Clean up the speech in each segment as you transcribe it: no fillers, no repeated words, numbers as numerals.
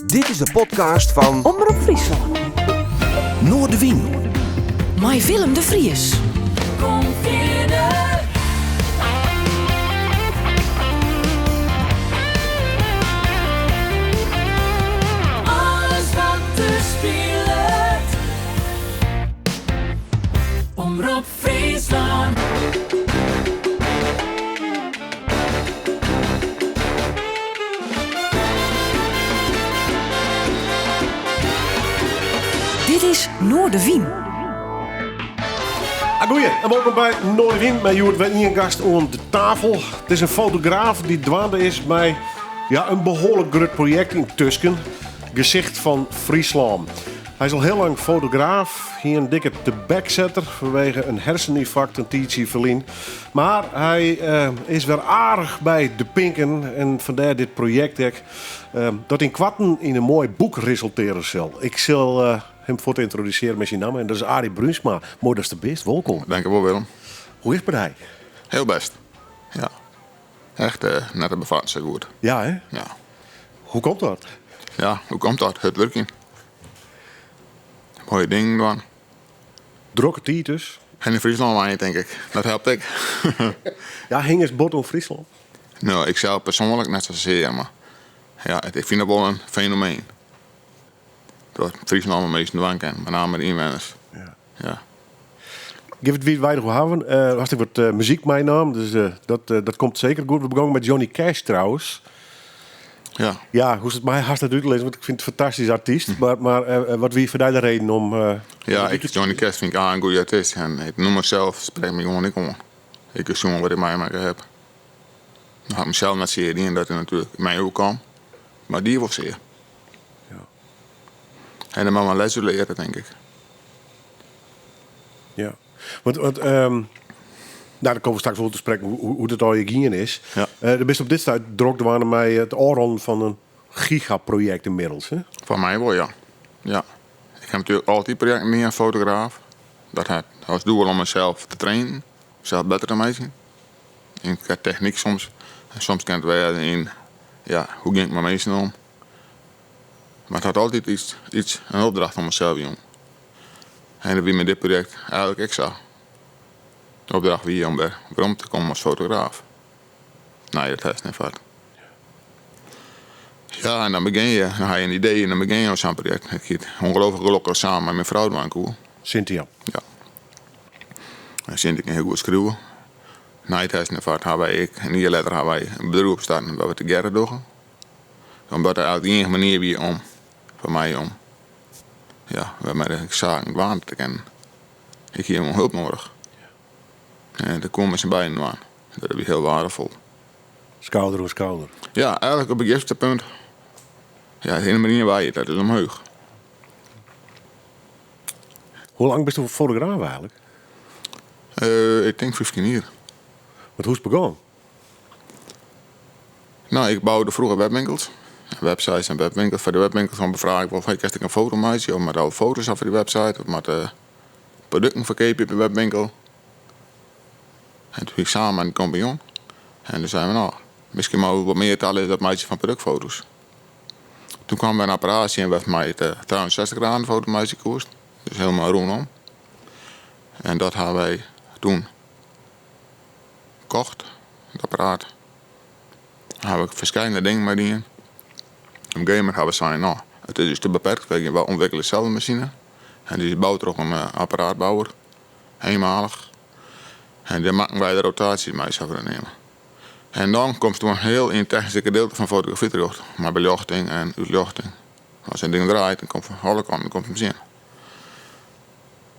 Dit is de podcast fan Omrop Fryslân. Noardewyn. Mei Willem de Vries. Kom fierder. Alles wat der spilet. Omrop Fryslân. Dit is Noardewyn. Goeie en wolkom by Noardewyn. Mei hjoed wer ien gast oan de tafel. It is in fotograaf dy't dwaande is mei ja, in behoarlik grut projekt yntusken. Gesicht fan Fryslân. Hy is al hiel lang fotograaf, hie in dikke tebeksetter fanwege in hersenynfarkt in tiidsje ferlyn. Mar hy is wer aardich by de pinken en fandêr dit projekt ek, dat ynkoarten yn in moai boek resultearje sil. Ik sil him fuort yntrodusearje mei syn namme en dat is Arie Bruinsma. Moai datst der bist, wolkom. Dankjewol Willem. Hoe is it mei dy? Hiel bêst, ja. Echt net te befatten sa goed. Ja hè? Ja. Hoe komt dat? Ja, hoe komt dat? Hurd wurkjen. Moaie dingen dwaan. Drokke tiid dus? En yn Fryslân wenje tink ik. Dat helpt ek. Ja, hingest bot oan Fryslân? No, ik sels persoanlik net sasear, mar ja, ik fyn it wol in fenomeen. Dat Fryslân mei minsken dwaan kin, mei name de ynwenners. Ja. Ja. Gean we it weinich oer hawwen. Hast ek wat muzyk meinaam, dus dat komt seker goed. We begonnen mei Johnny Cash trouwens. Ja. Ja, hoechst it my hast net út te lizzen, want ik fyn it in fantastysk artyst. Mar wat wie foar dy de reden om Ja, ik, Johnny Cash fyn ik in goede artyst. En it nûmer sels sprekt my gewoan ek oan. Ik ha sjoen wat ik meimakke ha. No ha ik mysels net sear dien dat it natuerlik my oerkaam. Mar dy wol sear. Ja. En dan moat men les út leare, tink ik. Ja, want nou, dan komme we straks wol te sprekken hoe't it allegear gien is. Ja. Do bist op dit stuit drok dwaande mei it ôfrûnen fan in gigaprojekt ynmiddels, hè? Foar my wol, ja. Ja. Ik ha natuerlik altyd projekten dien as fotograaf. Dat hat as doel om mysels te trainen, mysels better te meitsjen. Yn technyk soms. En soms kin it wêze yn, ja, hoe gean ik mei minsken om. Mar it hat altyd iets, in opdracht oan mysels jûn. En dat wie mei dit projekt eigenlik ek sa. De opdracht wie om wer werom te kommen as fotograaf. Nei it hersenynfarkt. Ja, en dan begjin je, dan ha je in idee en dan begjin je oan sa'n projekt. Ik hie it ongelooflik gelokkich samen mei myn frou dwaan koe. Cynthia. Ja. En Cynthia kin hiel goed skriuwe. Nei it hersenynfarkt ha wy ek, in jier letter ha wy in bedriuw opstarten dat we tegearre dogge. Omdat dat eigentlik de iennige manier wie om, foar my om, ja, wer mei de saken dwaan te kinnen. Ik hie gewoan help nedich. En dat koene we mei syn beiden dwaan. Dat wie hiel waardefol. Skouder oer skouder. Ja, eigentlik op it juiste punt. Ja, de iene manier wei, dat is omheech. Hoe lang bisto fotograaf eigentlik? Ik tink 15 jier. Want hoe is it begûn? No, ik boude froeger webwinkels. Websites en webwinkels. Foar de webwinkels dan befraach ik wol fan, kinst ek in foto meitsje of moat al foto's ha foar dy website of moat produkten ferkeapje op de webwinkel. En toen wie ik samen mei in kompanjon en toen seinen we, no, miskien moatte we wat mear talizze op it meitsjen fan produktfoto's. Toen kaam wer in apparaat tsjin wêrmei it 360 graden foto meitsje koest, dus hielendal rûnom. En dat ha wy toen kocht, it apparaat. Dêr ha we ferskillende dingen mei dien. Op in gegeven momint ha we sein, no, it is ús te beperkt, wy ûntwikkelje sels in masine. En dy is boud troch in apparaatbouwer, eenmalig. En dêr makken wy de rotaasjes mei, sa't we dat neame. En dan komst oan hiel yn it technyske gedeelte fan fotografy terjochte, mei beljochting en útljochting. As in ding draait, dan komt fan alle kanten komt him sjen.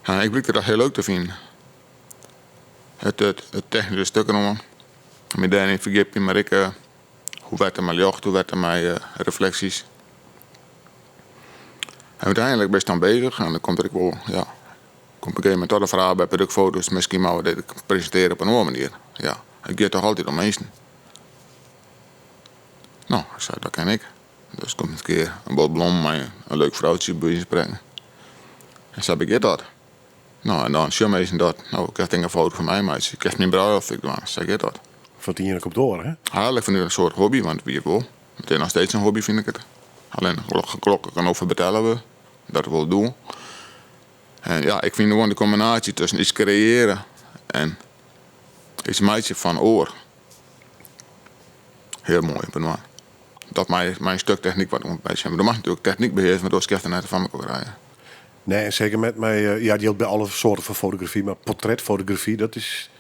En ik blykte dat hiel leuk te finen. It technyske stik deroan, my dêryn ferdjipje, mar ek hoe wurket it mei ljocht, hoe wurket it mei refleksjes. En úteinlik bist dan bezich en dan komt der ek wol, ja, komt op in gegeven momint toch de fraach by produktfoto's, miskien moatte we dit presintearje op in oare manier. Ja, it giet toch altyd om minsken. No, ik sei, dat kin ek. Dus komt in kear in bot blommen mei in leuk froutsje by wize fan sprekken. En sa begjint dat. No, en dan sjogge minsken dat, no, kinst ek in foto fan my meitsje, kinst myn bruiloft ek dwaan, sa giet dat. Fan it iene komt it oare, hè? Eigentlik fyn ik it in soart hobby, want wie it wol. It is noch steeds in hobby, fyn ik it. Allinnich gelokkich kan over betellen we. Dat wol doel. En ja, ik fyn gewoan de kombinaasje tusken iets kreëarje en iets meitsjen fan oar hiel moai op inoar. Dat mei mei in stuk technyk wat oan sjen. Mar do moatst natuerlik technyk behearse, want oars kinst der net fan mekoar krije. Nee, en seker met mei, ja, it jildt by alle soarten fan fotografy, mar portretfotografy, dat is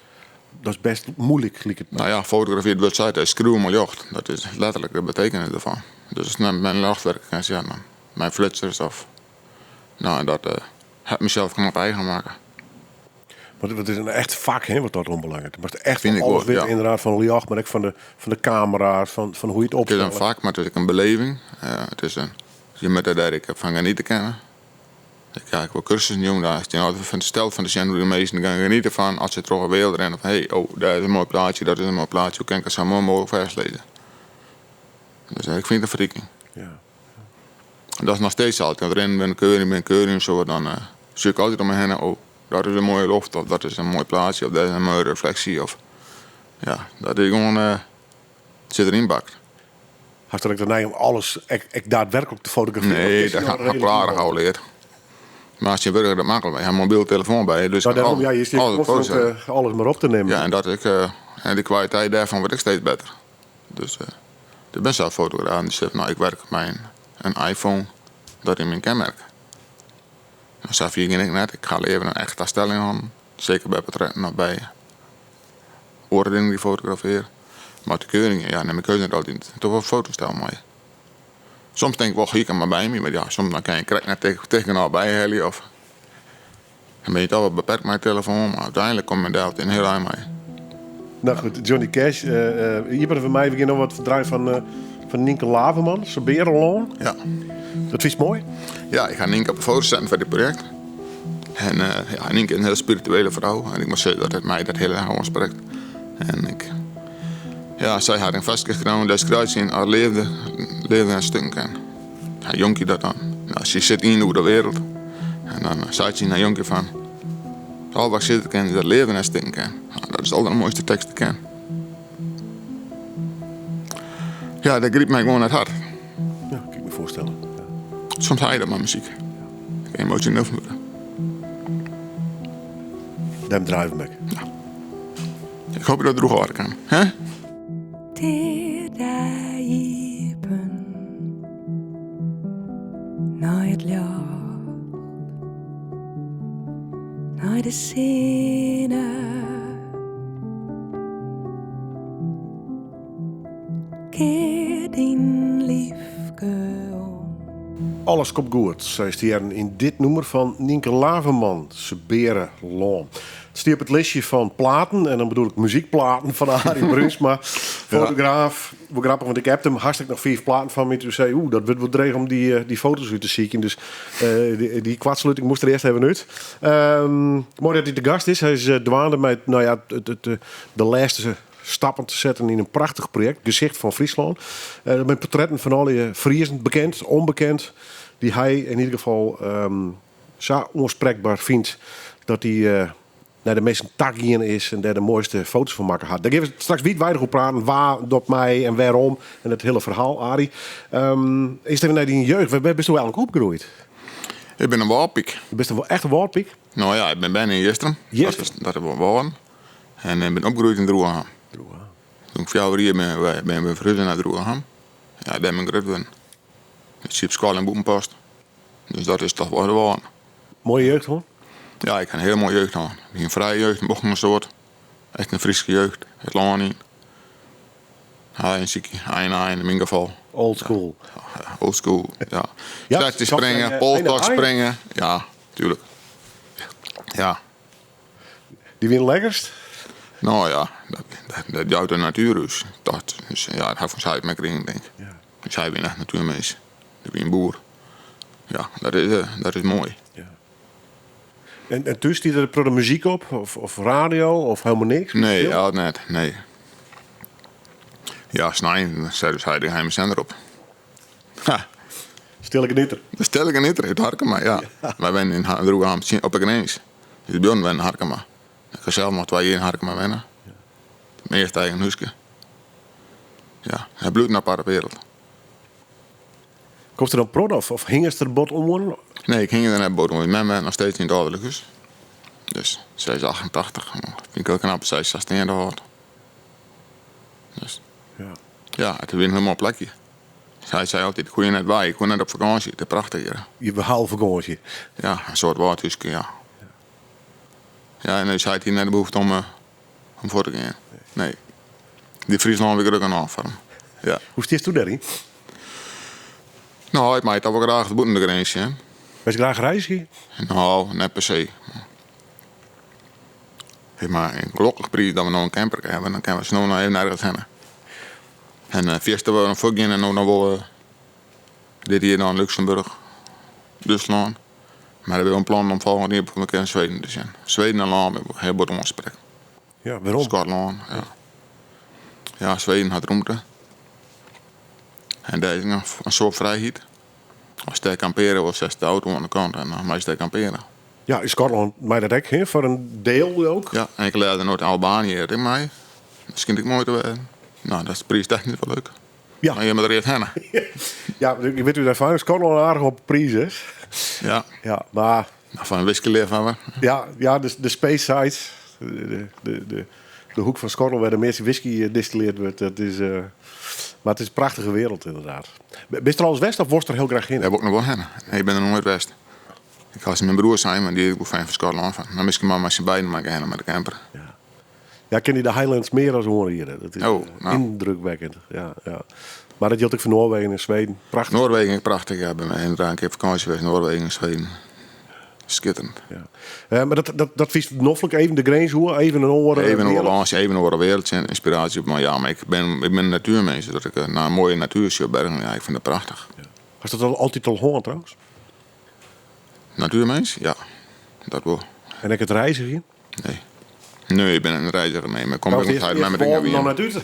bêst muoilik, liket my. No ja, fotografy, it wurd seit, is skriuwe mei ljocht. Dat is letterlik de betekenis derfan. Dus ast mei ljocht wurke kinst, ja, dan mei flitsers of, no, en dat ha ik mysels knap eigen makke. Want it is in echt fak, hè, wat dat oanbelanget. Moatst echt Fyn ik alles wol, witte, ja. ynderdaad, fan ljocht, mar ek fan de kamera's, fan hoe't je it It is in opstelle. fak, mar it is ek in beleving. It is in, je moatte dêr ek fan geniete kinne. Ik ha ek wol kursussen jûn, dêr stean altyd fan steld fan te sjen hoe't de minsken gaan geniete fan as se troch in wereld rinne fan hé, oh, dêr is in moai plaatsje, dat is in moai plaatsje, hoe kin ik it sa moai mooglik fêstlizze? Dus ik fyn it in ferriking. En dat is noch steeds sa. As ik oan it rinnen bin, keurjen bin, keurjen soe, dan sjoch ik altyd om my hinne, oh, dat is in moaie loft, of dat is in moai plaatsje, of dêr is in moaie refleksje, of ja, dat is gewoan, it sit deryn bakt. Hast der ek de neiging om alles ek daadwerklik te fotografearjen? Nee, dat ha ik aardich ôfleard. Mar as je wurke dat maklik, je ha in mobile telefoan by je, dus Nou, daarom, ja, je stiet alles constant, foto's. alles mar op te nimmen. Ja, en dat ik, en de kwaliteit dêrfan wurdt ek steeds better. Dus der binne sels fotografen dy't sizze, no, ik werk mei in iPhone, dat is myn kenmerk. No, sa fier gean ik net. Ik ha leaver in echt tastel yn hannen, seker by portretten of by oare dingen dy't ik fotografear. Mar de keuringen, ja, nim ik heus net altyd toch wol fotostel mei. Soms tink ik wol, hie ik him mar by my, mar ja, soms dan kin je krekt net ticht genôch byhelje of dan bin je toch wat beperkt mei de telefoan, mar úteinlik kom je dêr altyd in hiel ein mei. Nou goed, Johnny Cash, iepen foar my, we gean noch wat draaien fan Nynke Laverman, Sebearelân. Ja. Dat fynst moai? Ja, ik ha Nynke op de foto setten foar dit projekt. En ja, Nynke is in hiele spirituele frou en ik moat sizze dat it my dat hiel erch oansprekt. En ik, ja, sy hat in ferske skreaun, dêr skriuwt sy yn as leafde, leafde net stikken kin. Har jonkje dat dan. No, sy sit yn oer de wereld en dan seit sy har jonkje fan, al wat ik sizze kin is dat leafde net stikken kin. No, dat is de allermoaiste tekst dy't ik ken. Ja, dat grypt my gewoan it hart. Ja, kin ik my foarstelle. Ja. Soms ha je dat mei muzyk. Ik kin emosjoneel fan wurde. Dêrom draaie we 'm ek. Ja. Ik hoop dat it droech hâlde kin. Hè? Tear dy iepen nei it ljocht, nei de sinne. Kear dyn lyfke om. Alles komt goed, sa is te hearren yn dit nûmer fan Nynke Laverman, Sebearelân. It stiet op it listje fan platen, en dan bedoel ik muzykplaten fan Arie Bruinsma, fotograaf. Wol grappich, want ik appte him, hast ek noch 5 platen foar my. Toen sei oeh, dat wurdt wol dreech om dy foto's út te sykjen. Dus dy koartsluting moast der earst even út. Moai dat hy te gast is. Hy is dwaande mei nou ja, de lêste stappen te setten yn in prachtich projekt, Gesicht fan Fryslân. Dat binne portretten fan allegear Friezen, bekend, ûnbekend, dy't hy yn ieder gefal sa oansprekber fynt dat hy nei de minsken ta gien is en dêr de moaiste foto's fan makke hat. Dêr gean we straks wiidweidich oer praten, wa docht mei en wêrom en it hiele ferhaal, Arie. Earst even nei dyn jeugd. Wêr bisto eigentlik opgroeid? Ik bin in Wâldpyk. Do bist in echte Wâldpyk? No ja, ik bin berne yn Jistrum. Jistrum? Dat is wol Wâlden. En ik bin opgroeid yn Droegeham. Droegeham. Toen ik 4 jier bin, bin we ferhuze nei Droegeham. Ja, dêr bin ik grut wurden. Ik siet op skoalle yn Bûtenpost. Dus dat is toch wol de Wâlden. Moaie jeugd hân? Ja, ik ha in hiele moaie jeugd hân. Ik hie in frije jeugd, mocht in soart. Echt in Fryske jeugd. It lân yn. Ein sykje, ein, ein, yn myn gefal. Old school. Ja, old school, ja. Ja, Tretje klopt, springe, en, polstok ein, ein. springe. Ja, tuurlijk. Ja. Dy wiene lekkerst? No ja, dat jout de natuer ús. Dat is, ja, dat ha ik fan syn heit meikrigen, tink ik. Ja. Syn heit wie echt natuermins. Dy wie in boer. Ja, dat is moai. Ja. En thús stie der in protte muzyk op? Of radio? Of helemaal niks? Nee, Stil? ja, net. Nee. Ja, snein sette ús heit de geheime sender op. Ha. Stille genieter. De stille genieter út Harkema, ja. Ja. Wy wennen yn Droegeham op de grins. Dus de buorren wennen yn Harkema. Ik ha sels noch 2 jier yn Harkema wenne. Ja. Myn earste eigen húske. Ja, it bliuwt in aparte wereld. Komst der dan prot of, of hingest der bot oan? Nee, ik hingje der net bot oan. Myn mem wennet noch steeds yn it âlderlik hûs. Dus sy is 88. Fyn ik hiel knap dat sy sa steande hâldt. Dus Ja. ja, it wie in hiel moai plakje. Sy sei altyd, ik koe hjir net wei, ik koe net op fakânsje, it is prachtich hjir. Je behal fakânsje. Ja, in soart wâldhúske, ja. Ja, en ús heit hie net de behoefte om, eh, om fuort te gean. Nee. Dy Fryslân wie grut genôch foar him. Ja. Hoe stiest do dêryn? No, ik mei toch wol graach bûten de grins sjen. Wist graach reizgje? No, net per se. Ik mar in gelokkich priis dat we no in camper hawwe, dan kinne we sneon noch even ergens hinne. En uh, fierste we dan fuortgean en no noch wol uh, dit jier dan Luxemburg, Dútslân. Mar der binne wol plannen om folgjend jier bijvoorbeeld in kear in Sweden te sjen. Sweden in lân wêr't ik hiel bot oansprekt. Ja, wêrom? Skotlân, ja. Ja, Sweden hat rûmte. En dêr is noch in soad frijheid. Ast dêr kampearje wolst, setst de auto oan de kant en dan meist dêr kampearje. Ja, yn Skotlân mei dat ek, hè, foar in diel ook. Ja, en ik learde Noard-Albanië ek mei. Dat skynt ek moai te wêzen. No, dat is priistechnysk wol leuk. Ja. Mar je moatte der earst hinne. Ja, ik wit út erfaring, Skotlân aardich op priis is. Ja. Ja, mar... Nou, fan in whiskyleafhawwer. Ja, ja de Speyside, de hoek fan Skotlân wêr't de measte whisky distilleerd wurdt, dat is, mar it is in prachtige wereld inderdaad. Bist der alris west of wolst der hiel graach hinne? Dêr wol ik noch wol hinne. Nee, ik bin der noch noait west. Ik ha myn broer sein, want dy is ek wol fan fan Skotlân. Fan, no, miskien mei mei syn beiden mar hinne mei de camper. Ja. Ja, ik kin dy de Highlands mear as oanriede. Dat is Oh, nou. yndrukwekkend. Ja, ja. Mar dat jildt ek foar Noarwegen en Sweden. Prachtich. Noarwegen ek prachtich, ja. Bin inderdaad in kear op fakânsje west, Noarwegen en Sweden. Skitterend. Ja. Mar dat, dat, dat fynst noflik, even de grins oer, even in oare Even in oare wereld? lânsje, even in oare wereld sjen, ynspiraasje op. Mar ja, mar ik bin in natuermins. Dat ik nei in moaie natuer sjoch, bergen, ja, ik fyn dat prachtich. Ja. Hast dat al altyd al hân trouwens? Natuermins? Ja, dat wol. En ek it reizgjen? Nee. Nee, ik bin in reiziger, nee. Maar kom Nou, ik eerst, nog eerst met dingen nog net út.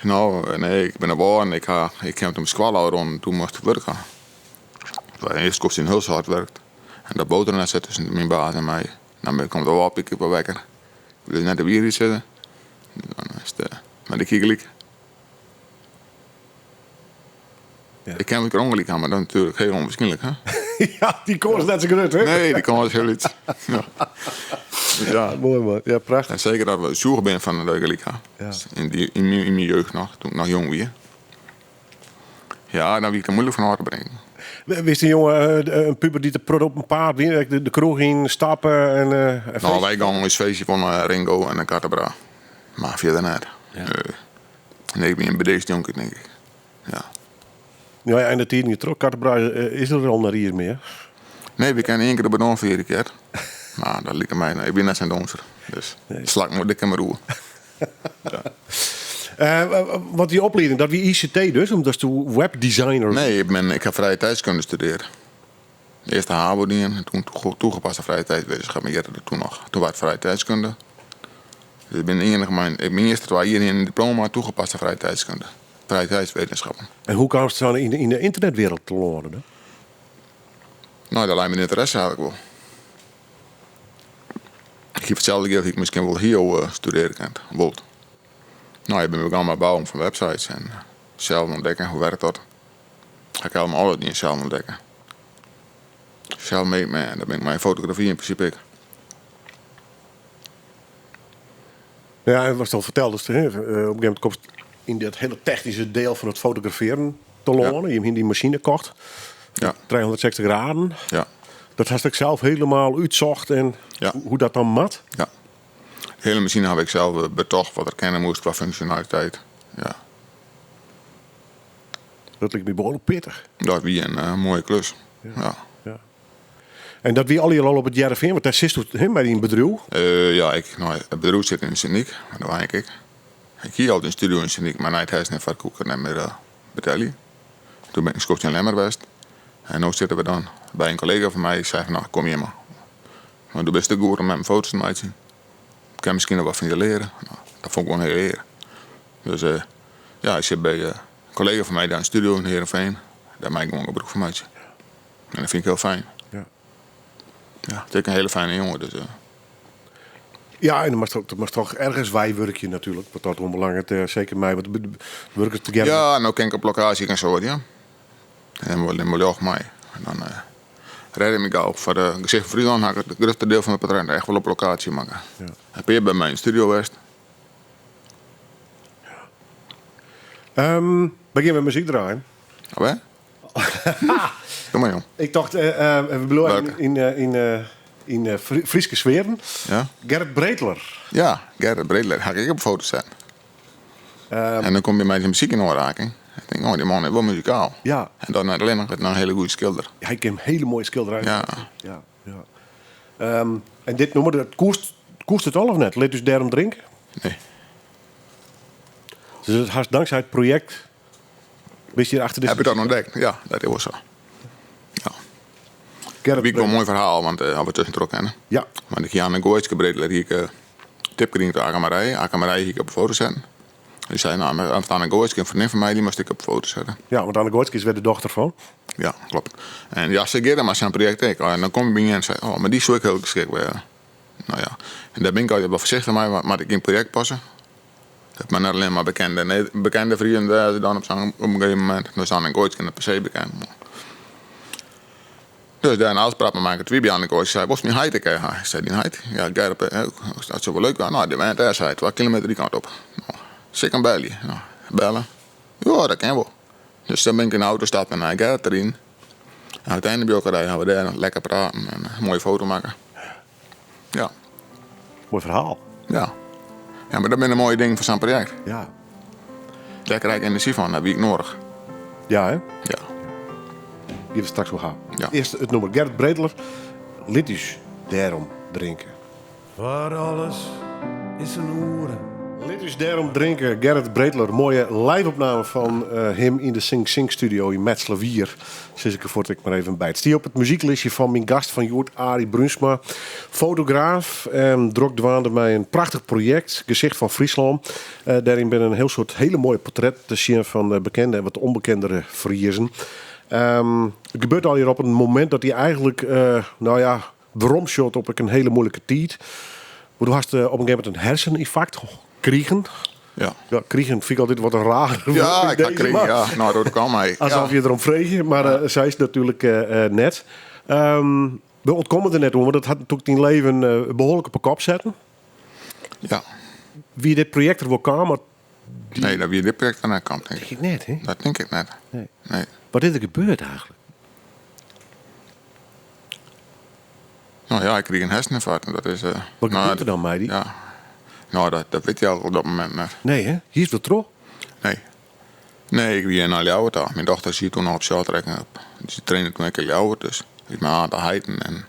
Nou, nee, ik bin der en ik ha, ik kwam toen skoalle rûn, toen moast ik wurken. Waar eerst kost in Hulshart werkt. En dat boter net zit tussen myn baas en my. Dan komt er wel op, ik wel wekker. Ik wil net op hier zitten. Dan is het, maar ik gelyk. Ja. Ik kin wol ûngelyk ha, mar dat is natuerlik hiel ûnwierskynlik, hè? Ja, dy kâns is net sa grut, hè? Nee, dy kâns is hiel lyts. Ja. Dus ja. Moai man, ja prachtich. En seker dat we tsjûge binne fan dat ik gelyk ha. Ja. Yn myn jeugd noch, doe't ik noch jong wie. Ja, dan wie ik der moeilik fan ôf te bringen. Wist in jonge, in puber dy't in protte op 'en paad wie, de kroech yn stappe en No, feestje? wy gongen ús feestje fan Ringo en de Kattenbra. Mar fierder net. Ja. Nee. Nee, ik wie in bedeesd jonkje, tink ik. Ja. Nou ja, en de tiden troch Kattenbra is der al net iens mear. Nee, we kinne ien kear op de vierde kear. Maar dat liket my, ik bin net sa'n dûnser. Dus Nee. slak mar dik mar oer. Ja. Want dy oplieding, dat wie ICT dus, omdat do webdesigner... Nee, ik ha frije tijdskunde studearre. Earst de HAVO dien en toen toegepaste vrije tijdswetenschap, mar hearde der toen noch. Toen waard vrije tijdskunde. Dus ik bin de iennige mei, ik myn earste twa jier in diploma toegepaste vrije tijdskunde. Vrije tijdswetenschappen. En hoe kaamst dan yn de internetwereld te lânen dan? Nou, dat lei myn ynteresse eigentlik wol. Ik hie foar itselde jild hie ik miskien wol HIO studearje kind, wold. Nou, ik bin begûn mei bouwen fan websites en sels ûntdekken hoe werkt dat. Ik ha allemaal alles dien sels ûntdekken. Self-made man, dat bin ik mei fotografy yn prinsipe ek. Ja, en watst al ferteldest, hè, op een gegeven momint komst yn dat hiele technyske diel fan it fotografearjen te lânen. Ja. Je hiene dy masine kocht. Ja. 360 graden. Ja. Dat hast ek sels hielendal útsocht en Ja. hoe dat dan moat. Ja. De hiele masine ha ik sels betocht wat der kinne moast kwa funksjonaliteit. Ja. Dat liket my behoarlik pittich. Dat wie in moaie klus. Ja. Ja. Ja. En dat wie allegear al op it Hearrenfean, want dêr sitst hè, by dyn bedriuw. Ja, ik, no, it bedriuw sit yn Sint Nyk, mar dêr wenje ik ek. Ik hie altyd in studio yn Sint Nyk, mar nei it hersen foar koe ik it net mear betelje. Toen bin ik in skoftsje yn Lemmer west. En no sitte we dan by in kollega fan my, dy sei fan, no, kom hjir mar. Want do bist te goed om met myn foto's te meitsjen. Ik kin miskien noch wat fan je leare. No, dat fûn ik wol in hiele ear. Dus ja, ik sit by in kollega fan my dêr yn de studio yn Heerenveen. Dêr mei ik gewoan gebrûk fan meitsje. En dat fyn ik hiel fijn. Ja. Ja, it is ek in hiele fijne jonge. Dus. Ja, en dan moatst toch ergens weiwurkje natuerlik, wat dat oanbelanget. Seker mei wat wurkers tegearre. Ja, no kin ik op lokaasje ek in soad, ja. En dan wol ljocht mei. En dan rêd ik my gau. Foar de Gesicht fan Fryslân ha ik it grutste diel fan de portretten echt wol op lokaasje makke. Ja. In pear by my yn de studio west. Ja. We gean wer muzyk draaien. Alwer? Kom mar jong. Ik tocht, we bliuwe yn Fryske sfearen. Ja? Gerrit Breteler. Ja, Gerrit Breteler ha ik ek op foto set. En dan kom je mei syn muzyk yn oanraking. Ik tink, oh, dy man is wol muzikaal. Ja. En dan net allinnich, it is noch in hiele goede skilder. Hy kin hiele moaie skilderijen Ja. Ja, ja. En dit nûmer, dat koest, koest it al of net? Lit ús dêrom drinke? Nee. Dus it hast tanksij it projekt bist hjir achter dizze Heb ik dat ûntdekt? Ja, dat is wol sa. Ja. Gerrit Wie ik wol Breteler. in moai ferhaal, want as we tuskentroch kinne. Ja. Want ik hie Anne Goaitske Breteler, hie ik tip krigen troch Akke Marije. Akke Marije hie ik op de foto setten. Dy sei, no, Anne Goaitske, in freondin fan my, dy moatst ek op de foto sette. Ja, want Anne Goaitske is wer de dochter fan. Ja, kloppet. En ja, se giet mar sa'n projekt ek. En dan kom ik by ien en sei, oh, mar dy soe ek hiel geskikt wêze. No ja, en dêr bin ik altyd wol foarsichtich mei, want moat ik yn it projekt passe. Dat moat net allinnich mar bekende, bekende Friezen wêze dan op sa'n op in gegeven momint. No is Anne Goaitske net per se bekend. Mar. Dus dêr in ôfspraak mei makke. It wie by Anne Goaitske. Sei, wolst myn heit ek ha? Ik sei, dyn heit? Ja, Gerrit, dat soe wol leuk wêze. No, dy wennet dêr, sei hy, 2 kilometer dy kant op. No, sil ik him belje? No, belle. Ja, dat kin wol. Dus dan bin ik yn de auto stapt en nei Gerrit deryn. En uiteindlik by elkoar ha we dêr noch lekker praten en in moaie foto makke. Ja. Moai ferhaal. Ja. Ja, mar dat binne de moaie dingen fan sa'n projekt. Ja. Dêr krij ik enerzjy fan, dat wie ek noadich. Ja, hè? Ja. Gean we straks oer ha. Ja. Earst it nûmer Gerrit Breteler, Lit ús dêrom drinke. Foar alles is in oere. Lit ús dêrom drinke, Gerrit Breteler. Moaie live-opname fan him yn de Sing Sing Studio yn Metslawier. Sis ik der fuort ek mar even by. It stie op it muzyklistje fan myn gast fan hjoed, Arie Bruinsma. Fotograaf en drok dwaande mei in prachtich projekt, Gesicht fan Fryslân. Dêryn binne in hiel soad hiele moaie portretten te sjen fan bekende en wat ûnbekendere Friezen. It gebeurt allegear op in momint dat hy eigentlik, no ja, weromsjocht op ek in hiele muoilike tiid. Want do hast op in gegeven momint in hersenynfarkt krigen. Ja. Ja, krigen fyn ik altyd wat in raar Ja, wurd ik ha deze, krigen, mar ja. No, dat kwam hy. Alsof Ja. je derom freegje, mar sa is it natuerlik net. We ûntkomme der net oan, want dat hat natuerlik dyn leven behoarlik op 'e kop setten. Ja. Wie dit projekt der wol kaam, mar Nee, dat wie dit projekt der net kaam, tink ik. Tink ik net, hè? Dat tink ik net. Nee. Nee. Wat is der gebeurd eigentlik? No ja, ik krige in herseninfarkt en dat is... Wat nou, gebeurt der dan mei dy? Ja. No, dat wit je al op dat momint net. Nee, hè? Hiest wol troch? Nee. Nee, ik wie nei Ljouwert ta. Myn dochter siet toen noch op shorttrack. Sy trainde toen ek yn Ljouwert, dus ik mei har te heiten en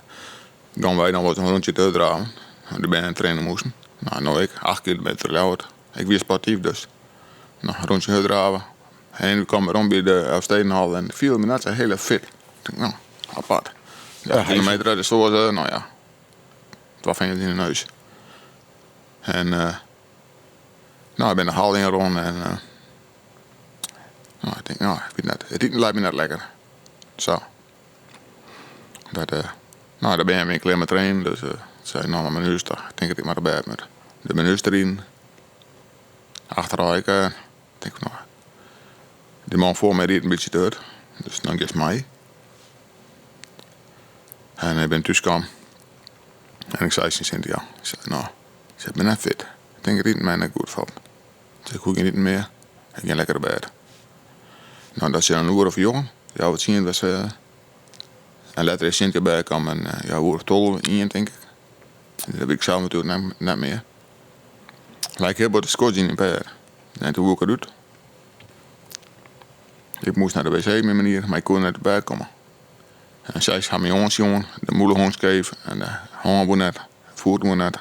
gongen wy dan wolris in rûntsje te hurddraven. De bern traine moasten. No, no ik, 8 kilometer Ljouwert. Ik wie sportyf, dus no, in rûntsje hurddrave. En ik kwam werom by de Elfstedenhal en ik fielde my net sa hiel fit. Ik tink, no, apart. Ja, kilometer uit de soos, no ja, twa fingers yn de neus. En no, ik bin de hal ynrûn en no, ik tink, no, ik wit net, it iten leit my net lekker. Sa. Dat, no, de bern wiene klear mei trainen, dus ik sei, no, mar nei hûs ta. Ik tink dat ik mar op bêd moat. Dus bin nei hûs ta riden. Achterôf ek, tink ik, no, dy man foar my ried in bytsje te hurd, dus dan giest mei. En ik bin thúskaam en ik sei tsjin Cynthia, ik sei, no, ik sei, ik bin net fit. Ik tink it iten my net goed falt. Ik sei, ik hoech gjin iten mear, ik gean lekker op bêd. No, dat is in oere of njoggen, healwei tsien was, en letter is Cynthia bykaam en ja, oere of 12, ien tink ik. Dat wit ik sels natuerlik net mear. Lei ik hiel bot te skodzjen yn bêd. En toen woe ik derút. Ik moast nei de wc op myn manier, mar ik koe net út bêd komme. En sy ha my oansjoen, de mûle hong skeef en de hân woe net, de foet woe net.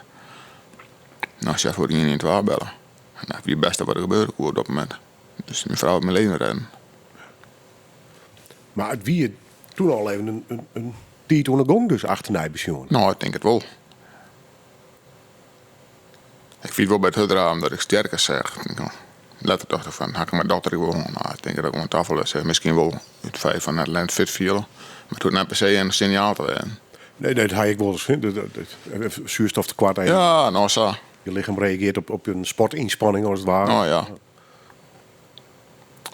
No, sy hat fuort 112 belle. En dat wie it bêste wat der gebeure koe op dat momint. Dus myn frou hat myn leven rêden. Mar it wie toen al even in tiid oan 'e gong dus achternei besjoen? No, ik tink it wol. Ik fyn it wol by it hurddraven dat ik sterker seach. Letter tocht ik fan, ha ik mei dokter ek wol hân? No, ik tink dat ik oan tafel lis. Miskien wol it feit fan net fit fiele, mar it hoecht net per se in sinjaal te wêzen. Nee, dat ha ik wolris. Zuurstoftekort even. Ja, no sa. Je lichem reageart op in sportynspanning as it ware. Oh ja.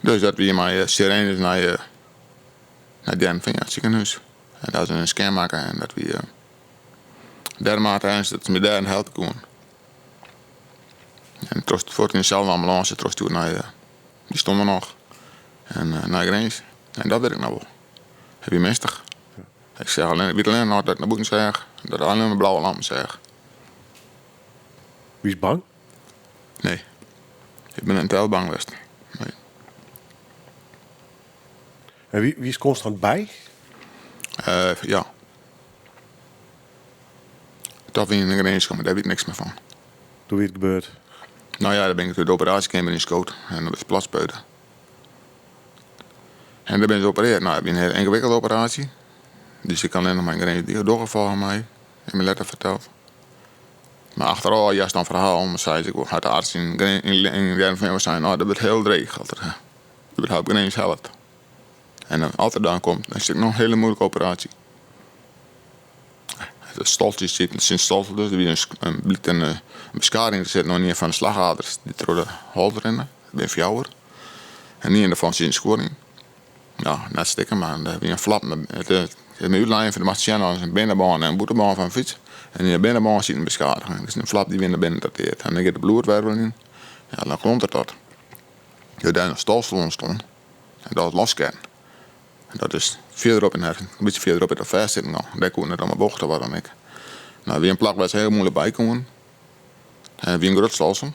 Dus dat wie mei eh, sirenes nei, eh, nei Hearrenfean, it sikehûs. En dêr is in scan makke en dat wie eh, dermate earnstich dat se my dêr net helpe koene. En troch fuort yn deselde ambulânse trochstjoerd nei, dy stond der noch, en nei Grins. En dat wit ik noch wol. It wie mistich. Ik seach allinne, ik wit allinne noch dat ik nei bûten seach, dat ik allinne mar blauwe lampen seach. Wiest bang? Nee. Ik bin net tel bang west. Nee. En wie, wiest konstant by? Ja. Dat wie yn Grins, mar dêr wit ik niks mear fan. Doe wie it gebeurd? No ja, dêr bin ik de operaasjekeamer yn skood en dat is platspeute. En dêr binne se operearre. No, it wie in hiele yngewikkelde operaasje. Dus ik kan allinne noch mar yn Grins dogge folgens my, is my letter ferteld. Mar achterôf hearst dan ferhalen, sei se, hat de arts yn Hearrenfean wol sein, no dat wurdt hiel dreech as er überhaupt Grins hellet. En as er dan komt, dan is it ek noch in hiele muoilike operaasje. De stoltsjes sieten syn stoltsel dus, der wie in blykt in beskadiging te sitten oan ien fan de slagaders dy't troch de holte rinne. Der binne fjouwer. En ien dêrfan sit in skuor yn. No, net stikken, mar der wie in flap. It is my útlein fan do moatst sjen as in binnenbân en in bûtenbân fan in fyts. En yn de binnenbân sit in beskadiging. Dus in flap dy't wie nei binnen ta teard. En dan giet de bloedwervel yn. Ja, dan klonteret dat. Dus dêr is in stolsel ûntstien. En dat is lossketten. En dat is fierderop yn in bytsje fierderop is dat fêstsitten gong. Dêr koe net om 'e bocht of wat dan ek. No, it wie in plak wêr't se hiel muoilik by koene. En it wie in grut stolsel.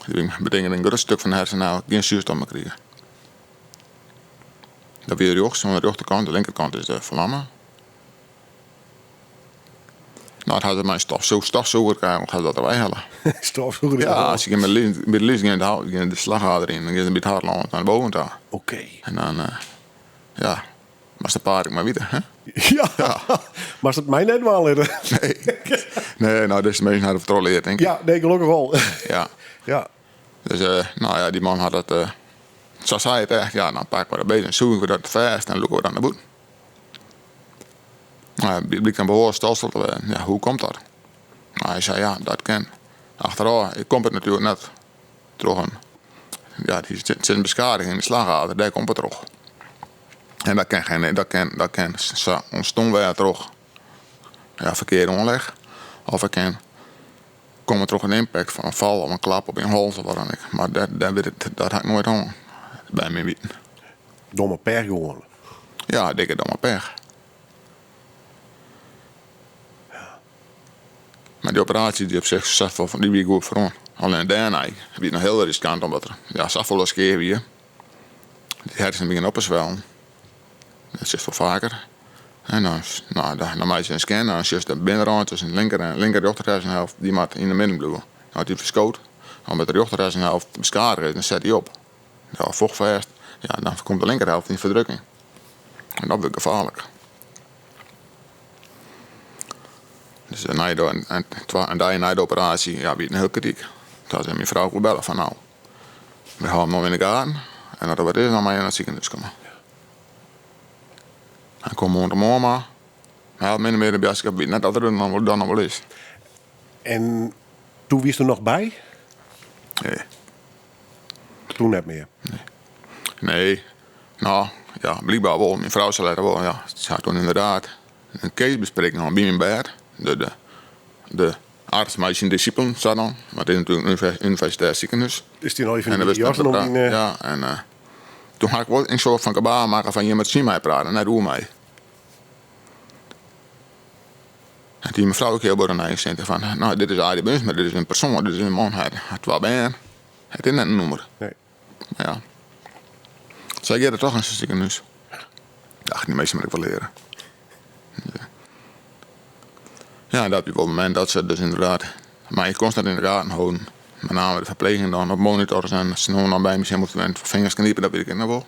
Dat betekent in grut stik fan de hersenen gjin soerstof mear krige. Dat wie rjochts, oan de rjochterkant, de linkerkant is de ferlamme. No, dat ha se mei in stofsûger ha se dat derwei helle. Stofsûger? Ja, as je by de lies gean, gean de slagader yn, dan gean se by it hart lâns nei boven ta. Oké. En dan, ja, moatst de paad ek mar witte, hè? Ja, moatst it my net dwaan litte. Nee, nee, no, dizze minsken ha der fertrolle leard, tink ik. Ja, nee, gelokkich wol. Ja. Ja. Dus, no ja, dy man hat dat, sa sei it echt, ja, dan pakke we dat beet en sûgje we dat fêst en lûke we dat nei bûten. No, it blykt in behoarlik stolsel te wêzen. Ja, hoe komt dat? No, hy sei, ja, dat kin. Achterôf komt it natuerlik net troch in, ja, der sit in beskadiging yn de slagader, dêr komt it troch. En dat kin geen, dat kin, dat kin sa ûntstien wêze troch, ja, ferkearde oanleg. Of it kin komme troch in impact fan in fal of in klap op in holte of wat dan ek. Mar dêr, dêr wit ik, dat ha ik noait hân, by myn witten. Domme pech gewoan. Ja, dikke domme pech. Mar dy operaasje die op sich suksesfol, dy wie goed ferrûn. Allinne dêrnei wie it noch hiel riskant omdat der ja, safolle skea wie. Dy hersenen begjinne op te swellen. Dat sjochst wol faker. En dan, no, dan meitsje se in scan en dan sjochst de binnenrâne tusken de linker en linker rjochter hersenhelft, dy moat yn de midden bliuwe. As dy ferskoot, omdat de rjochter hersenhelft beskadige is, dan set dy op. Ja, focht fêst. Ja, dan komt de linkerhelft yn ferdrukking. En dat wurdt gefaarlik. Dus nei de, en, twa, in dei nei de operaasje, ja, wie it hiel krityk. Toen sei myn frou wol belle fan no, we hâlde him no yn de gaten en as der wat is, dan moatte je nei it sikehûs komme. En kom moarntemoarn mar. Mar min of mear de boadskip wie net dat er der dan noch wol is. En doe wiest der noch by? Nee. Toen net mear? Nee. Nee. No, ja, blykber wol. Myn frou sei letter wol, ja, se hat toen ynderdaad in casebespreking hân by myn bêd. De, de, de arts mei syn dissipelen, sa dan. Mar it is natuerlik in universitêr sikehûs. Is dy noch even yn de jassen om dyn... Ja, en uh, toen ha ik wol in soart fan gebaar makke fan jim moatte tsjin my prate, net oer my. En toen myn frou ek hiel bot oan sinten fan, no, dit is Arie Bunsma, dit is in persoan, dit is in man, hy hat twa bern. It is net in nûmer. Nee. Mar ja. Sy giet der toch yn sa'n sikehûs. Ach, dy minsken moat ik wol leare. Ja. Ja, dat wie wol it momint dat se dus ynderdaad my konstant yn de gaten holden. Met name de ferpleging dan op monitors en se no dan by my sjen moasten fingers knipe, dat wit ik ek noch wol.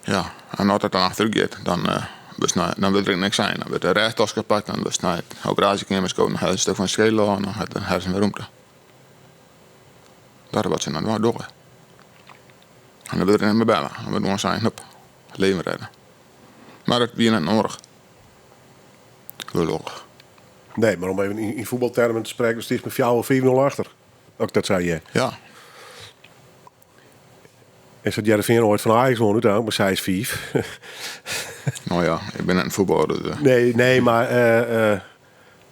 Ja, en as dat dan achterút giet, dan, uh, dan wurdt der ek niks sein. Dan wurdt de rêchtaske pakt, dan wurdst nei de operaasjekeamer skood, dan ha in stik fan de skedel ôf en dan hat de hersen wer rûmte. Dat is wat se dan dogge. En dan wurdt der net mear belle. Dan wurdt gewoan sein, hup, leven redde. Mar it wie net noadich. Gelokkich. Nee, mar om even yn fuotbaltermen te sprekken, stiest mei fjouwer, fiif nul achter. As ik dat sa hear. Ja. En sa't Hearrenfean oait fan Ajax wûn úteinlik mei seis fiif. No ja, ik bin net in fuotballer, dus. Eh. Nee, nee, mar eh, eh,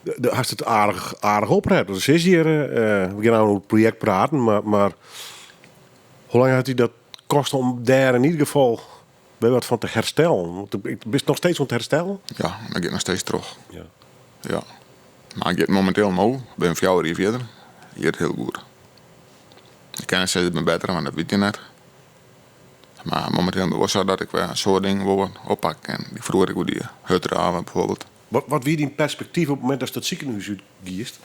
de, hast it aardich, aardich oprept. Want sis hjir, we gean nou oer it projekt praten, mar, mar hoe lang hat dy dat koste om dêr yn ieder gefal wer wat fan te herstellen? Want bist noch steeds oan it herstellen? Ja, dat giet noch steeds troch. Ja. Ja. Mar it giet mominteel no, bin fjouwer jier fierder, giet hiel goed. Ik kin net sizze ik bin better, want dat wit je net. Mar mominteel wol sa dat ik wer in soad dingen wol oppakke kin. Dy't froeger ek wol die. Hurddrave bijvoorbeeld. Wat, wat wie dyn perspektyf op it momint datst it sikehûs út giest?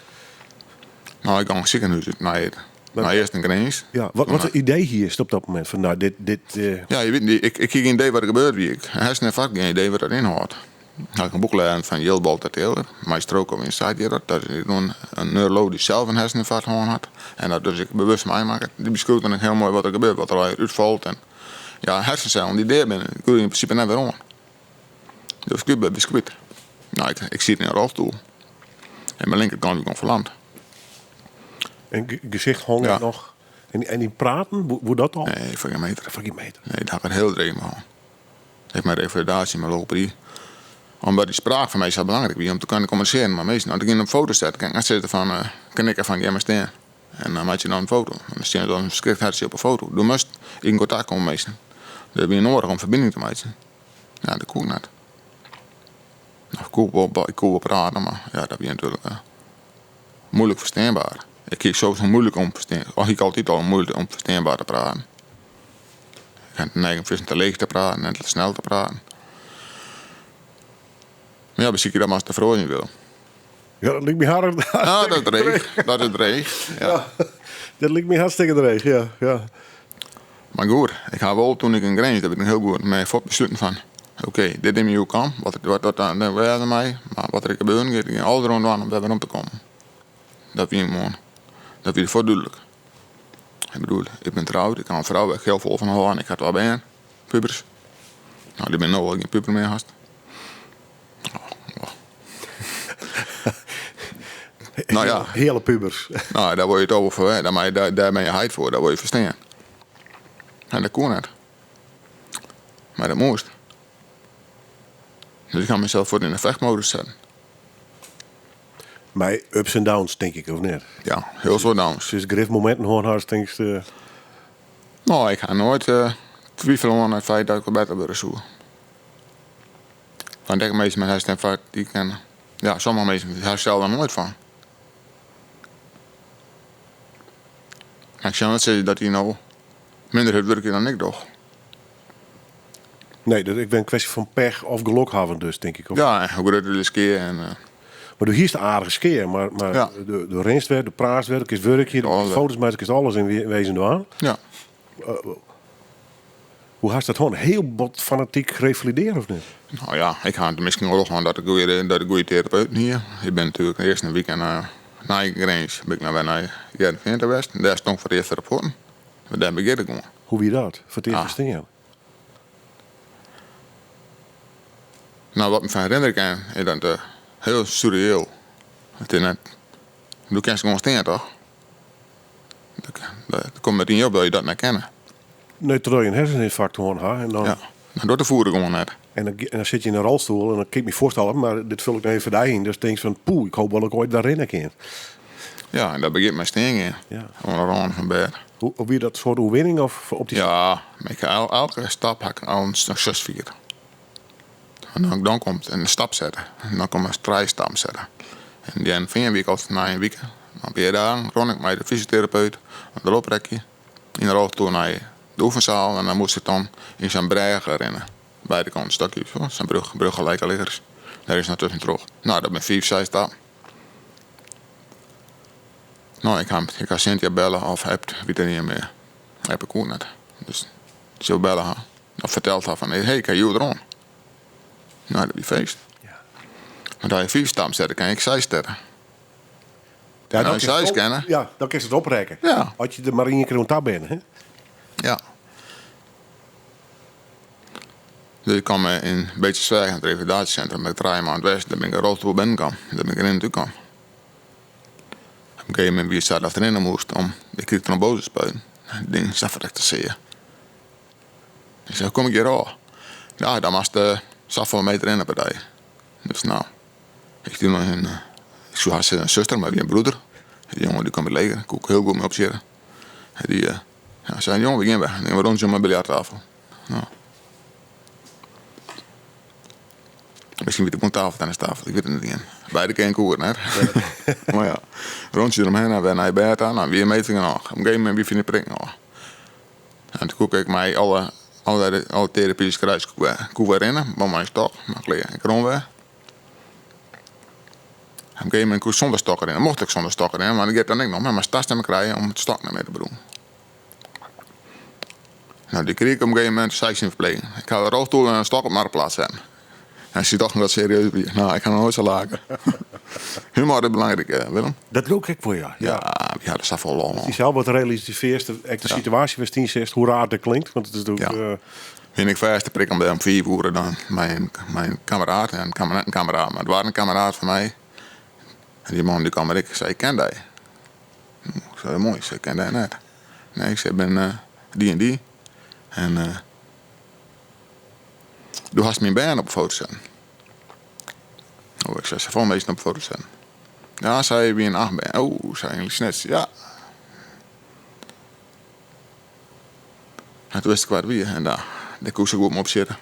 No, ik gong it sikehûs út nei it, nei earst in Grins. Ja, wat, wat foar idee hiest op dat momint? Fan no, dit, dit. Ja, je witte, ik, ik hie gjin idee wat der gebeurd wie. Ik hersenynfarkt, gjin idee wat dat ynhâldt. Ha ik in boek lêzen fan Jill Bolte Taylor, My Stroke of Insight hjit dat. Dat is in neurolooch dy't sels in hersenynfarkt hân hat en dat dus ek bewust meimakket. Dy beskriuwt dan ek hiel moai wat der gebeurt, wat der allegear útfalt. En ja, hersensellen dy't dea binne, dy groeie yn prinsipe net wer oan. Dus ik bin kwyt. No, ik, ik siet yn in rolstoel. En myn linkerkant wie gewoan ferlamd. En gesicht hong Ja. noch. En, en dyn praten, woe dat al? Nee, foar gjin meter. Foar gjin meter. Nee, dat ha ik it hiel dreech mei hân. Ek mei refalidaasje, mei logopedy. Omdat dy spraak foar my sa belangryk wie om te kunnen kommunisearjen mei minsken. As ik yn in foto set, kin ik net sizze fan, eh, kin ik fan gean mar stean. En dan meitsje je dan in foto. En dan stean dan in ferskrikt hertsje op 'e foto. Do moatst yn kontakt komme mei minsken. Dat wie noadich om ferbining te meitsjen. Ja, dat koe ik net. No, ik koe wol, ik koe wol prate, mar ja, dat wie natuerlik eh, moeilik fersteanber. Ik hie sowieso moeilik om ferstean, of hie ik altyd al moeilik om fersteanber te praten. Ik ha de neiging om te leech te praten en te snel te praten. Mar ja, besykje dat mar ris te feroarjen wil. Ja, dat liket my hartstikke Ja, dat is dreech. Dat is dreech. Ja. Dat liket my hartstikke dreech, ja. ja. Mar goed, ik ha wol toen ik yn Grins, dat wit ik hiel goed, my fuort besluten fan, oké, dit is myn oerkaam, wat, wat dat dan wêze mei, mar wat der ek gebeuren giet, ik gean alles deroan dwaan om wer werom te kommen. Dat wie gewoan, dat wie fuort dúdlik. Ik bedoel, ik bin troud, ik ha in frou wêr't ik hiel folle fan hâld en ik ha twa bern, pubers. No, dy binne no al gjin puber mear hast. Oh, oh. Nou ja. Heale pubers. Nou, dêr wurde je toch wol foar, dêr, dêr, dêr bin je heit foar, dat wolle je ferstean. En dat koe net. Mar dat moast. Dus ik ha mysels fuort yn de fechtmodus setten. Mei ups en downs, tink ik, of net? Ja, hiel soad downs. Dus grif mominten hân hast, tinkst... Uh... No, ik ha noait uh, twifel oan it feit dat ik wol better wurde soe. Want ek minsken mei hersenynfarkt, dy kinne... Ja, sommige minsken herstelle der noait fan. Ik sil net sizze dat dy no minder hurd wurkje dan ik doch. Nee, dat is in kwestje fan pech of gelok hawwen dus, tink ik. Of... Ja, en hoe grutter de skea. En, uh... Mar do hiest aardige skea, mar, mar ja. do, do rinst wer, do praatst wer, do kinst wurkje, do foto's meitsje, kinst alles yn wezen dwaan. Ja. Uh, hoe hast dat hân? Hiel bot fanatyk refalidearre of net? No ja, ik ha miskien wol hân dat ik goede, dat ik goede terapeuten hie. Ik bin natuerlik earst in wike nei, nei Grins bin ik nou wer nei Hearrenfean ta west. Dêr stong foar it earst wer op fuotten. Mar dêr begjint it gewoan. Hoe wie dat? Foar it earst Ah. ferstean? No, wat my fan herinnerje kin, is dat uh, hiel surreëel. It is net, do kinst gewoan stean, toch? Dat, dat komt net yn je op dat je dat net kinne. Nee, troch je in hersenynfarkt hân ha en dan, Ja, dan docht de foet gewoan net. en dan, en dan sit je yn in rolstoel en dan kin ik my foarstelle, mar dit ful ik noch even foar dy yn, dus tinkst fan poeh, ik hoop wol dat ik oait wer rinne kin. Ja, en dat begjint mei stean gean. Ja. Oan de râne fan bêd. Hoe, wie dat soart oerwinning of op dy Ja, mar ik ha elke stap ha ik al in sukses fierd. En dan, dan komt in stap sette. En dan kom ik trije stappen sette. En dy Hearrenfean wie ik al nei in wike. In pear dagen rûn ik mei de fysioterapeut op de looprekje yn de rolstoel nei de oefensaal en dan moast ik dan yn sa'n brêge rinne. Beide kanten stokjes, sa'n brug, bruggelijkliggers. Dêr is noch tuskentroch. No, dat binne fiif, seis stappen. No, ik ha, ik ha Cynthia belle of appt, wit ik net mear. App ik koe net. Dus se belle ha. Of ferteld ha fan, hey, ik ha hjoed deroan. No, dat wie feest. Ja. Want as je fiif stappen sette, kin ik seis sette. Ja, En dan as je kinst seis het op- kinne. Ja, dan kinst it oprekke. Ja. As je der mar ien kear oan ta binne. Hè? Ja. Dus ik kwam yn Beetsterzwaag in it revalidatiesintrum, bin ik trije maand west, dêr bin ik in rolstoel binnen kaam, dêr bin ik rinnend út kaam. Op in gegeven momint wie it sa dat ik rinne moast om, ik krige trombosespuiten. Dat ding sa ferrekte sear. Ik sei, hoe kom ik hjir ôf? Ja, dan moatst safolle meter rinne per dei. Dus no, ik stjoer noch in, ik soe hast sizze in suster, mar it wie in broeder. Dy jonge dy kwam út it leger, koe ik hiel goed mei opsjitte. Dy ja, sei, jonge, we gean wer. Dan gean we rûntsje om de biljarttafel. No. Miskien wie it ek wol in tafeltennistafel, ik wit it net ien. Beide kearen koe it net. Mar ja, rûntsje deromhinne, wer nei bêd ta, no wie in meter genôch. Op in gegeven momint wie fan dy prikken ôf. En toen koe ik mei alle, alle, alle terapy's kruis koe wer, koe wer rinne, mar mei in stok, mar klear, ik rûn wer. Op in gegeven momint koe ik sûnder stok rinne, mocht ik sûnder stok rinne, mar dat giet dan ek noch, mar moatst tastimming krije om it stok net mear te brûken. Nou, dy krige ik op in gegeven momint, sei ik tsjin de ferpleging, ik ha de rolstoel en in stok op Marktplaats setten. En sy tochten dat it serieus wie. Nou, ik ha noch noait sa lake. Humor is belangryk, eh, Willem. Dat leau ik ek wol, ja. Ja, wy ha der safolle lol oan. Dy sels wat relativearst, ek de situaasje wêr'tst yn sitst, hoe raar dat klinkt, want it is natuerlik... Ja. Bin ik fêste prik om om 5 oere dan mei in kameraad, en net in kameraad, mar it waard in kameraad fan my. En dy man dy kaam der ek, sei, ik ken dy. Ik sei, moai, ik sei, ik ken dy net. Nee, ik sei, ik bin dy en dy. En uh, do hast myn bern op de foto setten. Oh, ik sei, safolle minsken op de foto setten. Ja, sei, wiene acht bern. Oh, sei yn Snits, ja. En toen wist ik wa it wie en daar, dêr koe ik sa goed mei opsjitte.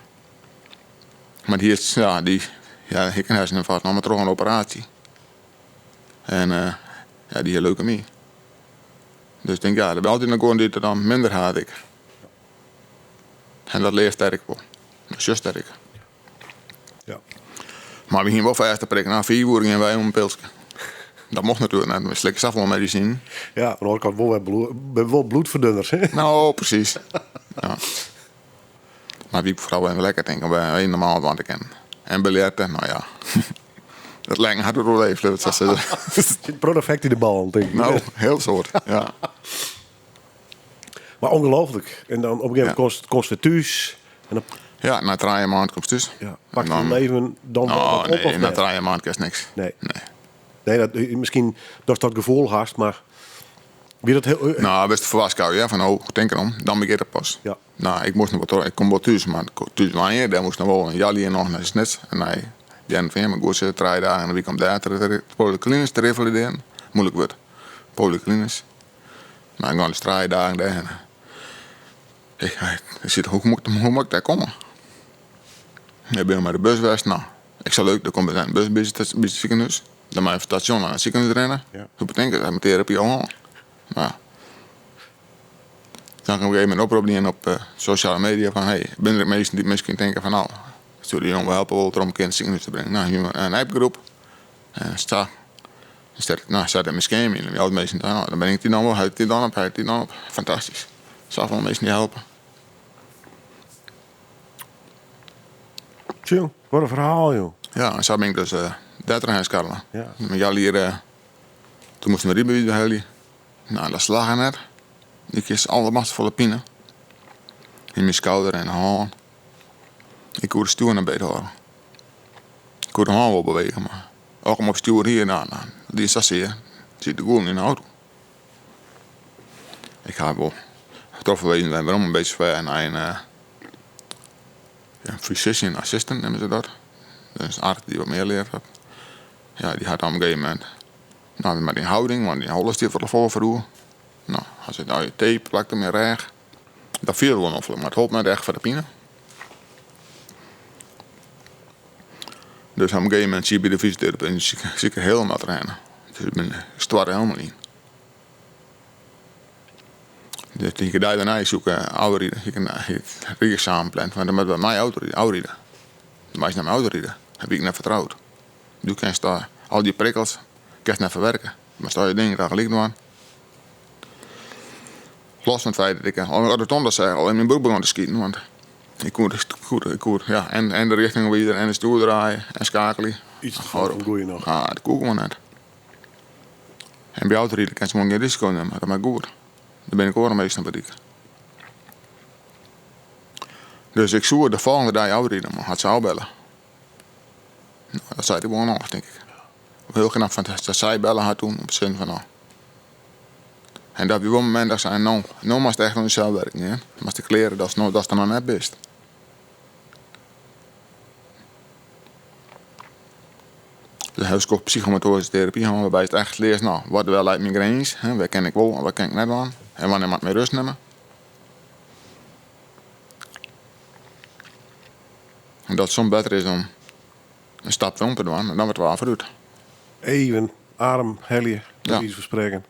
Mar dy is, ja, dy, ja, ik in herseninfarkt hân, mar troch in operaasje. En uh, ja, dy hie leukemy. Dus ik tink, ja, der binne altyd noch guon dy't it dan minder ha as ik. En dat learst dêr ek wol. Dat sjochst dêr ek. Ja. Mar we hiene wol fêste prikken. Nei 5 oere giene wy om in pilske. Dat mocht natuerlik net, we slikke safolle medisinen. Ja, oan de oare kant wol wer bloed, wol bloedverdunners. Hè? No, presys. Ja. Mar wie foaral even lekker tink om wer even normaal dwaan te kinnen. En biljerte, no ja. Dat lekken hat it oerleefd, lit it sa sizze. Sit protte effekt yn de ballen, tink ik. No, hiel soad, ja. Mar ongelooflik. En dan op in gegeven moment komst, komst wer thús. En dan Ja, nei trije maand komst thús. Ja, pakt je leven dan wel Oh, wat op nee, of nei net? trije maand kinst niks. Nee. Nee. Nee, dat, miskien datst dat gefoel hast, mar wie dat hiel... No, bist ferwarskôge, ja, fan oh, tink derom, dan begjint it pas. Ja. No, ik moast noch wol troch, ik kom wol thús, mar thús wenje, dêr moast noch wol in healjier noch nei Snits en nei Hearrenfean, mar goed sitte trije dagen yn de wike om dêr te polyklinisch te revalidearjen. Moeilik wurd, polyklinisch. Mar ik gean dus trije dagen dêrhinne. Ik, ik sit, hoe moat hoe moat ik dêr komme? Ik bin mei de bus west, no, ik sei leuk, der komt in bus by it sikehûs. Dan mei it stasjon nei it sikehûs rinne. Ja. Hoe betinke, dat mei terapy al hân. Mar dan ha ik op in gegeven momint oprop dien op sosjale media fan hey, binne der ek minsken dy't miskien tinke fan no, soe dy jonge wol helpe wolle om in kear yn it sikehûs te bringen. No, hiene we in appgroep en sa set, no, set in skerm yn en al dy minsken, no, dan bin ik dy dan wol, help dy dan op, help dy dan op. Fantastysk. Safolle minsken dy't helpe. Tjoe, wat in ferhaal, joh. Ja, en sa bin ik dus uh, dêr trochhinne skarrele. Ja. Mei healjier, uh, toen moast ik myn rydbewiis behelje. No, dat slagge net. Ik hie aldermachtig folle pine. Yn myn skouder en hân. Ik koe de stjoer net beet hâlde. Ik koe de hân wol bewege, mar as ik him op stjoer hie, no, dan die it sa sear. Siet de gûlen yn de auto. Ik ha wol trochferwezen wer werom in bytsje foar nei in uh, physician assistant neame se dat. Dat is in arts dy't wat mear leard hat. Ja, dy hat dan op in gegeven momint, no, mei dyn houding, want dyn holle stiet wat folle foaroer. No, hat se nou tape plakt op myn rêch. Dat fielde wol noflik, mar it holp net echt foar de pine. Dus op in gegeven momint siet ik by de fysioterapeut en siet ik er hielendal trochhinne. Dus ik bin, ik stoarte hielendal yn. Dus dy dei dêrnei soe ik ôfride. Ik hie it rydeksamen pland, want dan moat by my auto ôfride. Dan meist net mei auto ride. Dat wie ik net fertroud. Do kinst al dy prikkels kinst net ferwerke. Moatst al je dingen tagelyk dwaan. Los fan it feit dat ik al de rotonde seach al yn myn broek begûn te skiten, want ik koe, koe, ik koe ja, en, en de rjochting wizer en de stjoer draaie en skeakelje. Iets te folle fan goeie noch. Ah, dat koe gewoan net. En by autoriden kinst gewoan gjin risiko nimme, dat moat goed. Dêr bin ik oare minsken op 'e dyk. Dus ik soe de folgjende dei ôfride, mar hat se ôfbelle. No, dat seit ek wol genôch, tink ik. Hiel knap fan dat sy belle hat toen, op de sin fan no. En dat wie wol in momint dat ik sei, no, no moatst echt oan dysels wurkjen, hè. Moatst ek leare datst no, datst der noch net bist. Dus ha ik psychomotoaryske terapy hân, wêrby't echt learst, no, wat wêr leit myn grins, hè, wêr kin ik wol en wat kin ik net dwaan en wannear moat ik my rêst nimme. En dat it soms better is om in stap werom te dwaan en dan wer twa foarút. Even adem helje, by Ja. wize fan sprekken.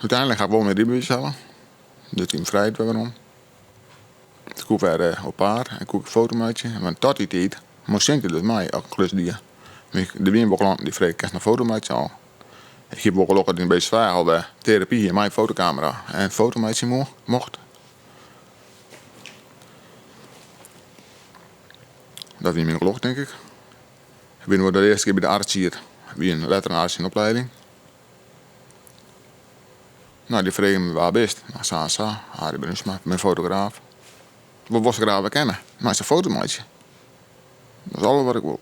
Uteinlik ha ik wol myn rydbewiis helle. Dus myn frijheid wer werom. Ik koe wer eh, op paad en koe ik in foto meitsje. Want tot dy tiid moast Cynthia dus mei as ik in klus die. Der wiene wol klanten dy fregen, kinst in foto meitsje? Al. Ik hie wol gelokkich yn Beetsterzwaag al wer terapy hie mei in fotokamera en in foto meitsje mocht. Dat wie myn gelok, tink ik. Ik bin wol de earste kear by de arts siet, wie in letter in arts yn opleiding. No, dy frege my wa bist? No, sa en sa, Arie Bruinsma, ik bin fotograaf. Wat wolst graach wer kenne? Meist in foto meitsje. Dat is alles wat ik wol.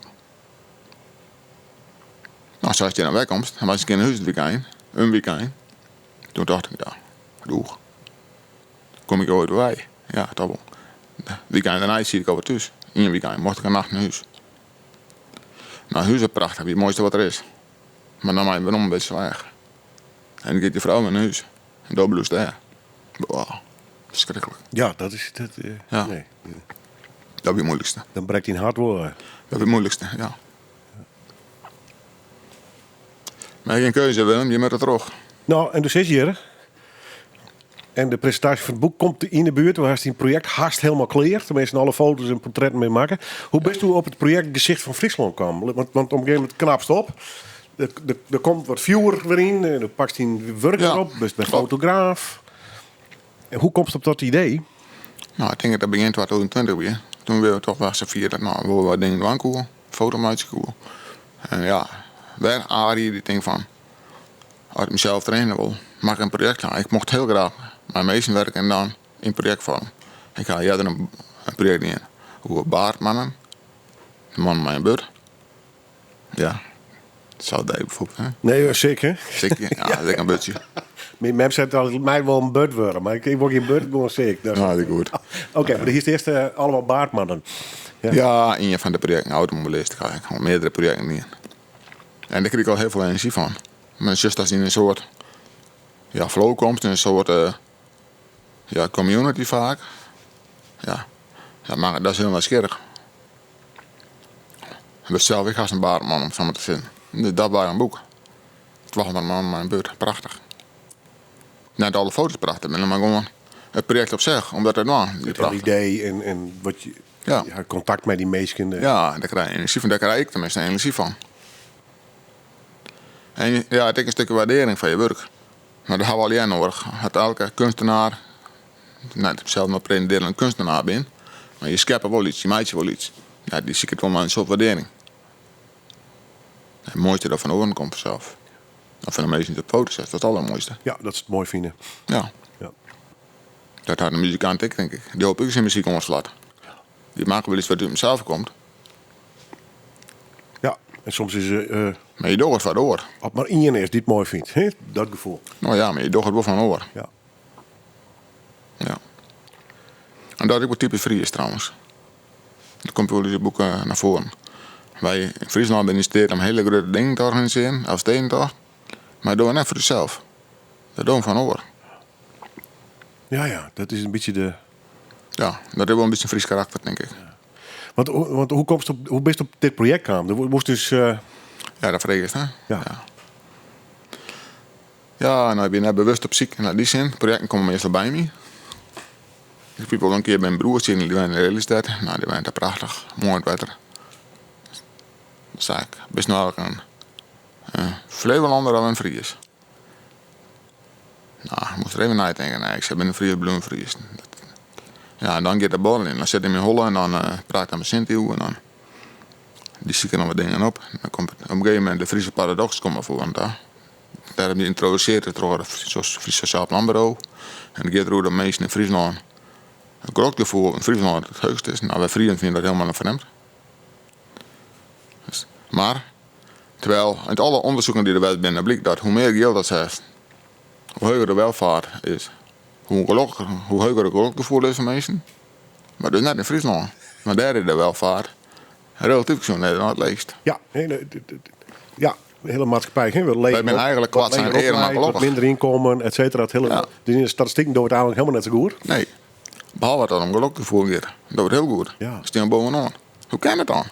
No, sa ast hjir dan wer komst, dan meist in kear nei hûs it wykein, in wykein. Toen tocht ik, ja, doeg. Kom ik oait wei? Ja, toch wol. Wykein dêrnei siet ik alwer thús. Ien wykein mocht ik in nacht nei hûs. No, hûs is prachtich, wie it moaiste wat der is. Mar dan mei ik werom by Beetsterzwaag. En dan giet dy frou wer nei hûs. En do bliuwst dêr. Boah, ferskriklik. Ja, dat is. Dat, eh, Ja. nee. Dat wie it muoilikste. Dan brekt dyn hert wol. eh. Dat wie it muoilikste, ja. Mar gjin keuze, Willem, je moatte troch. No, en do sitst hjir. En de presintaasje fan it boek komt yn de buert. Do hast dyn projekt hast hielendal klear. Teminsten, alle foto's en portretten binne makke. Hoe bisto op it projekt Gesicht fan Fryslân kaam? Want, want op in gegeven momint knapst op. Der, der, der komt wat fjoer wer yn. En do pakst dyn wurk Ja. wer op. Bist wer Klopt. fotograaf. En hoe komst op dat idee? No, ik tink dat dat begjin 2020 wie. Toen wie we toch wel safier dat no, wol wat dingen dwaan koe, foto meitsje koe. En ja, wer Arie dy tinkt fan, as ik mysels traine wol, moat ik in projekt ha. Ik mocht hiel graach mei minsken werke en dan yn projektfoarm. Ik ha earder in projekt dien oer baardmannen, de mannen mei in burd. Ja, sa dy bijvoorbeeld. Hè? Nee, seker. Zeker, ja, dat is ek in burdsje. Myn mem sei altyd, my wol in burd wurde, mar ik, ik wol gjin burd, gewoan sik. Dus. Nou, dat is goed. Oké, mar do hiest earst eh, allegear baardmannen. Ja. Ja, ien fan de projekten, automobilist. Ik ha meardere projekten dien. En dêr krige ik al hiel folle enerzjy fan. Mar just ast yn in soart ja, flow komst, in soart eh, ja, community faak. Ja, dat, makket, dat is hiel nijsgjirrich. Wurdst sels ek hast in baardman, om sa mar te sizzen. Dus dat waard in boek. 200 mannen mei in burd, prachtich. Net alle foto's prachtich binne, mar gewoan it projekt op sich, om dat te dwaan, wie Het prachtich. idee en, en wat je, Ja. ja, kontakt mei dy minsken. eh. Ja, dêr krij je enerzjy fan. Dêr krij ik teminsten enerzjy fan. En ja, it is ek in stikje waardearring foar je wurk. Mar dat ha we allegear noadich. Hat elke keunstenaar, net sels noch pretindearje in keunstenaar bin, mar je skeppe wol iets, je meitsje wol iets. Ja, dy siket wol nei in soart waardearring. Het moaiste dat fan oaren komt fansels. Of fan de minsken dy't op foto set, dat is it allermoaiste. Ja, dat se it moai fine. Ja. Ja. Dat hat in muzikant ek, tink ik. Dy hopet ek syn muzyk oanslacht. Dy makket wol iets wat út himsels komt. Ja, en soms is eh, Mar je dogge it foar de oar. as mar ien is dy't it moai fynt, hè? Dat gefoel. No ja, mar je dogge it wol foar in oar. Ja. Ja. En dat is ek wol typysk Fries trouwens. Dat komt wol yn it boek eh, nei foaren. Wy yn Fryslân binne yn steat om hiele grutte dingen te organisearjen, Elfstedentocht. Mar dat dogge we net foar ússels. Dat dogge we foar in oar. Ja, ja, dat is in bytsje de. Ja, dat is wol in bytsje in Frysk karakter, tink ik. Want, want hoe, komst op, hoe bist op dit projekt kaam? Do moast dus. eh, Ja, dat fregest, hè? Ja. Ja, ja no, ik bin net bewust op syk nei dy sin. Projekten komme meastal by my. Ik wie wol in kear by myn broer tsjin, dy wenne yn Lelystêd. No, dy wennet dêr prachtich, moai it wetter. Dan sei ik, bist no eigentlik in, in Flevolander of in Fries? No, ik moast der even neitinke. Nee, ik sei, ik bin in Fries, bliuw in Fries. Ja, en dan giet de bal yn. Dan sit yn myn holle en dan eh, praat ik dan mei Sinti oer en dan dy siket dan wat dingen op. Dan komt op in gegeven momint de Friese paradox komt nei foaren ta. Dêrom dy yntrodusearre troch it Fries Sosjaal Planburo. En it giet deroer dat minsken yn Fryslân Het gelukgevoel in Fryslân it heechst is. Nou, wy Friezen fine dat helemaal net frjemd. Dus, mar, terwijl uit alle onderzoeken die der west binne blykt dat hoe mear jild dat se hast, hoe heger de welvaart is, hoe gelokkiger, hoe heger it gelukgefoel is fan minsken. Mar dus net yn Fryslân. Want dêr is de welvaart relatyf gesjoen Nederlân it leechst. Ja, ja, de hiele maatskippij hè, we Wy binne eigentlik koart sein earm mar gelokkich. Minder ynkommen, et cetera. It hiele, Ja. Dus yn de statistiken dogge we it eigentlik helemaal net sa goed. Nee. Behalve as it om gelokgefoel giet. Dat wurdt hiel goed. Ja. Stean we bovenaan. Hoe kin dat dan?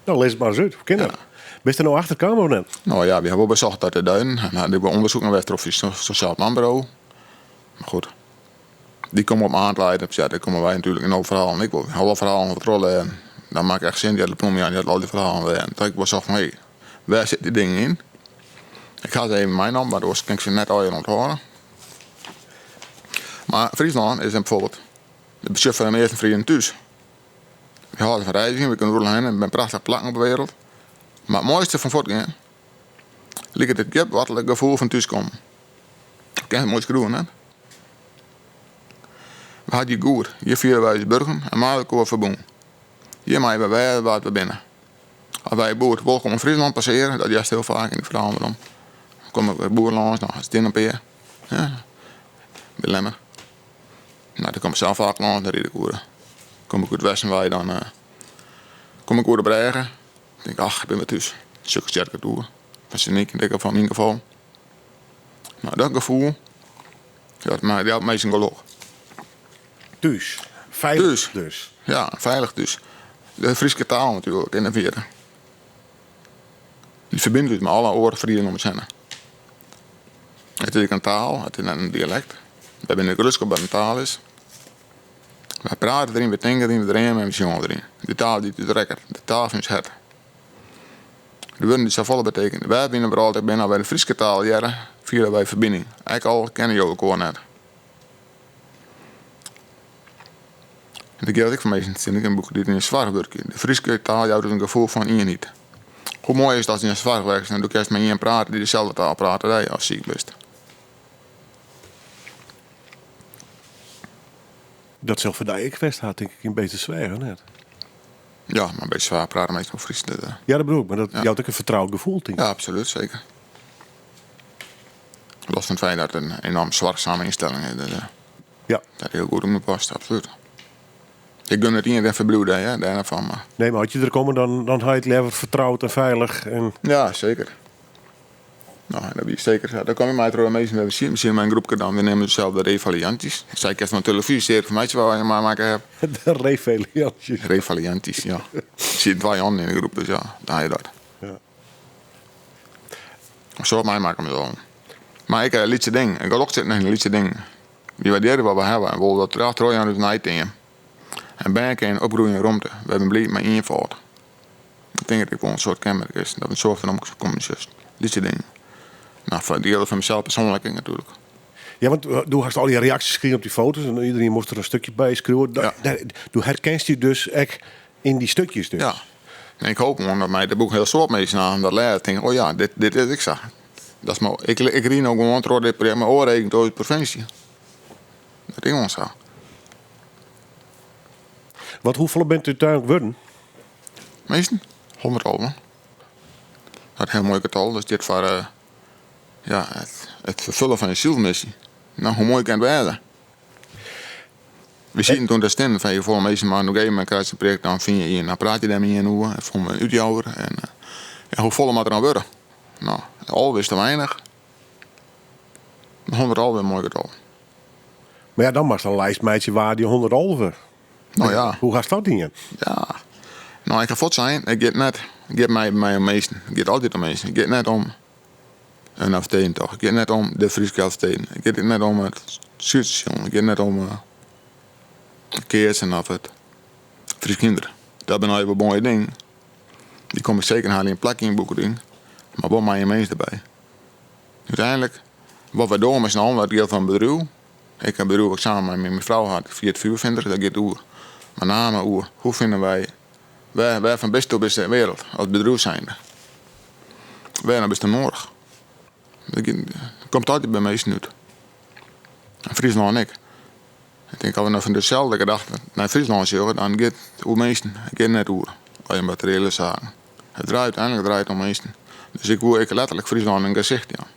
Nou, lis it mar ris út. Hoe kin dat? Bist der no achter kaam of net? Nou ja, wy hawwe wol besocht dat te duiden. En der binne ûndersoeken west troch it Sosjaal Planburo. Mar goed, dy komme op maand letter. Ja, dêr komme wy natuerlik yn al ferhalen ek wol. Ik ha wol ferhalen fan troch Dan maak ik echt sin, dy hat de plom jaan, dy hat al dy ferhalen wer. En toen ha ik besocht fan, hé, wêr sit dy dingen yn? Ik ha se even meinommen, want oars kin ik se net allegear ûnthâlde. Mar Fryslân is bijvoorbeeld, it betsjut foar de measte Friezen thús. Wy hâlde fan reizgjen, we kinne oeral hinne, der binne prachtige plakken op de wereld. Mar it moaiste fan fuortgean liket it djipwoartele gefoel fan thúskommen. Dat kin it moai skriuwe, net? We ha it hjir goed, hjir fiele wy ús burgen en mei elkoar ferbûn. Hjir meie we wêze wa't we binne. As wy boerd Wolkom yn Fryslân passearje, dat hearst hiel faak yn de ferhalen werom, dan kom ik by boer lâns, no, der stean in pear, ja, by Lemmer. No, dêr kom ik sels faak lâns, dan ryd ik oer. Kom ik út Westen wei, dan kom ik oer de brêge. Dan tink ik, ach, ik bin wer thús. Sjoch ik tsjerketoer fan Sint Nyk, yn dit gefal, yn myn gefal. No, dat gefoel, dat jout minsken gelok. Thús. Feilich Thús. dus. Ja, feilich thús. De Fryske taal natuerlik, yn de fierte. Dy ferbynt ús mei alle oare Friezen om ús hinne. It is ek in taal, it is net in dialekt. Wy binne grutsk op wat in taal is. Wy prate deryn, wy tinke deryn, we dreame en we sjonge deryn. De taal dy't ús rekket, de taal fan ús hert. De wurden dy't safolle betekenje. Wêr wy yn de wrâld ek binne, as wy de Fryske taal hearre, fiele wy ferbining. Ek al kenne jo elkoar net. En dat jildt ek foar minsken tsjin in boek dy't yn de soarch wurkje. De Fryske taal jout ús in gefoel fan ienheid. Hoe moai is it as yn de soarch werkst en do kinst mei ien prate dy't deselde taal praat as dy as siik bist. Dat sil foar dy ek west ha, tink ik, yn Beetstersweach, of net? Ja, mar Beetstersweach prate minsken wol Frysk. Dus, Ja, dat bedoel ik, mar dat Ja. jout ek in fertroud gefoel, tink ik. Ja, absoluut, seker. Los fan it feit dat it in enorm soarchsame ynstelling is. Dus, Ja. Dat hiel goed ûnder past, absoluut. Ik gun it ien dêr ferbliuw dêr, hear, dêr net fan. Mar... Nee, mar as je der komme, dan ha je it leaver fertroud en feilich. En... Ja, seker. No, dat wie seker sa. Dan kom je mei troch de minsken wer sjen. Miskien mei in groepke dan. We neame ús de Revaliantjes. Sy kinst fan telefyzjesearje fan meitsje wat je mei makke hawwe. De Revaliantjes. Revaliantjes, ja. Der sieten twa Jannen yn de groep, dus ja, dan ha je dat. Ja. In soad meimakke mei allen. Mar ek lytse dingen. It gelok sit yn de lytse dingen. Wy waardearje wat we hawwe en wolle dat graach trochjaan oan ús neiteam. En bern kinne opgroeie yn romte. Wy binne bliid mei ienfâld. Ik tink dat ik wol in soad kenmerk is. Dat we in soad fan omkommen just. Lytse dingen. No, foar it jilde fan mysels persoanlik ek natuerlik. Ja, want do hast al dy reaksjes krigen op dy foto's en iderien moast der in stikje by skriuwe. Ja. Do herkenst dy dus ek yn dy stikjes dus? Ja. En ik hoop gewoan dat mei dit boek hiel soad minsken aan dat lêze tinke, oh ja, dit is ek sa. Dat is mar, ik, ik rin no gewoan troch dit projekt mei oaregen troch de provinsje. Dat is gewoan sa. Want hoefolle binne it úteinlik wurden? Minsken? 111. Dat is in hiel moai getal. Dat stiet foar eh, ja, it, it ferfullen fan je sielsmissy. No, hoe moai kin it wêze? We sieten toen te stinnen fan hoefolle minsken mar op in gegeven momint krijst in projekt, dan fyn je ien, dan praat je dêr mei ien oer en fûn we in útjouwer. En eh, ja, hoefolle moat der dan wurde? No, 11 is te weinich. 111 is in moai getal. Mar ja, dan moatst in lijst meitsje wa dy 111. No ja. Hoe hast dat dien? Ja. No, ik ha fuort sein, it giet net, it giet my, my om minsken. It giet altyd om minsken. It giet net om in Elfstedentocht. It giet net om de Fryske Elfsteden. It giet net om it Súdsilen. It giet net om eh, it keatsen of it Frysk hynder. Dat binne allegear wol moaie dingen. Dy komme seker har in plak yn boek yn, mar wol mei in mins derby. Uteinlik, wat wy dogge mei syn allen, dat giet foar in bedriuw. Ik ha in bedriuw wat ik samen mei myn frou ha, Fiat Vuurvinder, dat giet oer. Mei name oer, hoe fine wy, wêr, wêrfan bist op dizze wereld as bedriuw zijnde? Wêrom bist nedich? Dat, giet, dat komt altyd by minsken út. In Fryslân ek. Ik tink as we no fan deselde gedachte nei Fryslân sjogge, dan giet it oer minsken. It giet net oer allegear materiële saken. It draait úteinlik draait om minsken. Dus ik woe ek letterlik Fryslân in gesicht jaan.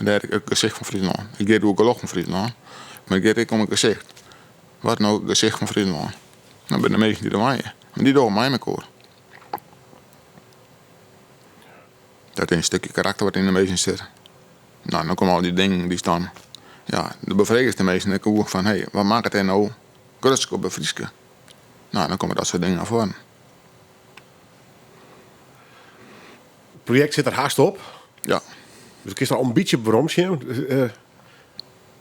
Dêr it gesicht fan Fryslân. It giet oer gelok fan Fryslân, mar it giet ek om it gesicht. Wat no it gesicht fan Fryslân? Dat binne de minsken dy't der wenje. En dy dogge mei mekoar. Dat is in stikje karakter wat yn de minsken sit. No, dan komme al dy dingen dy'tst dan, ja, do befregest de minsken ek oer fan hé, wat makket dêr no grutsk op de Fryske? No, dan komme dat soart dingen nei foaren. It projekt sit der hast op. Ja. Dus kinst al in bytsje werom sjen.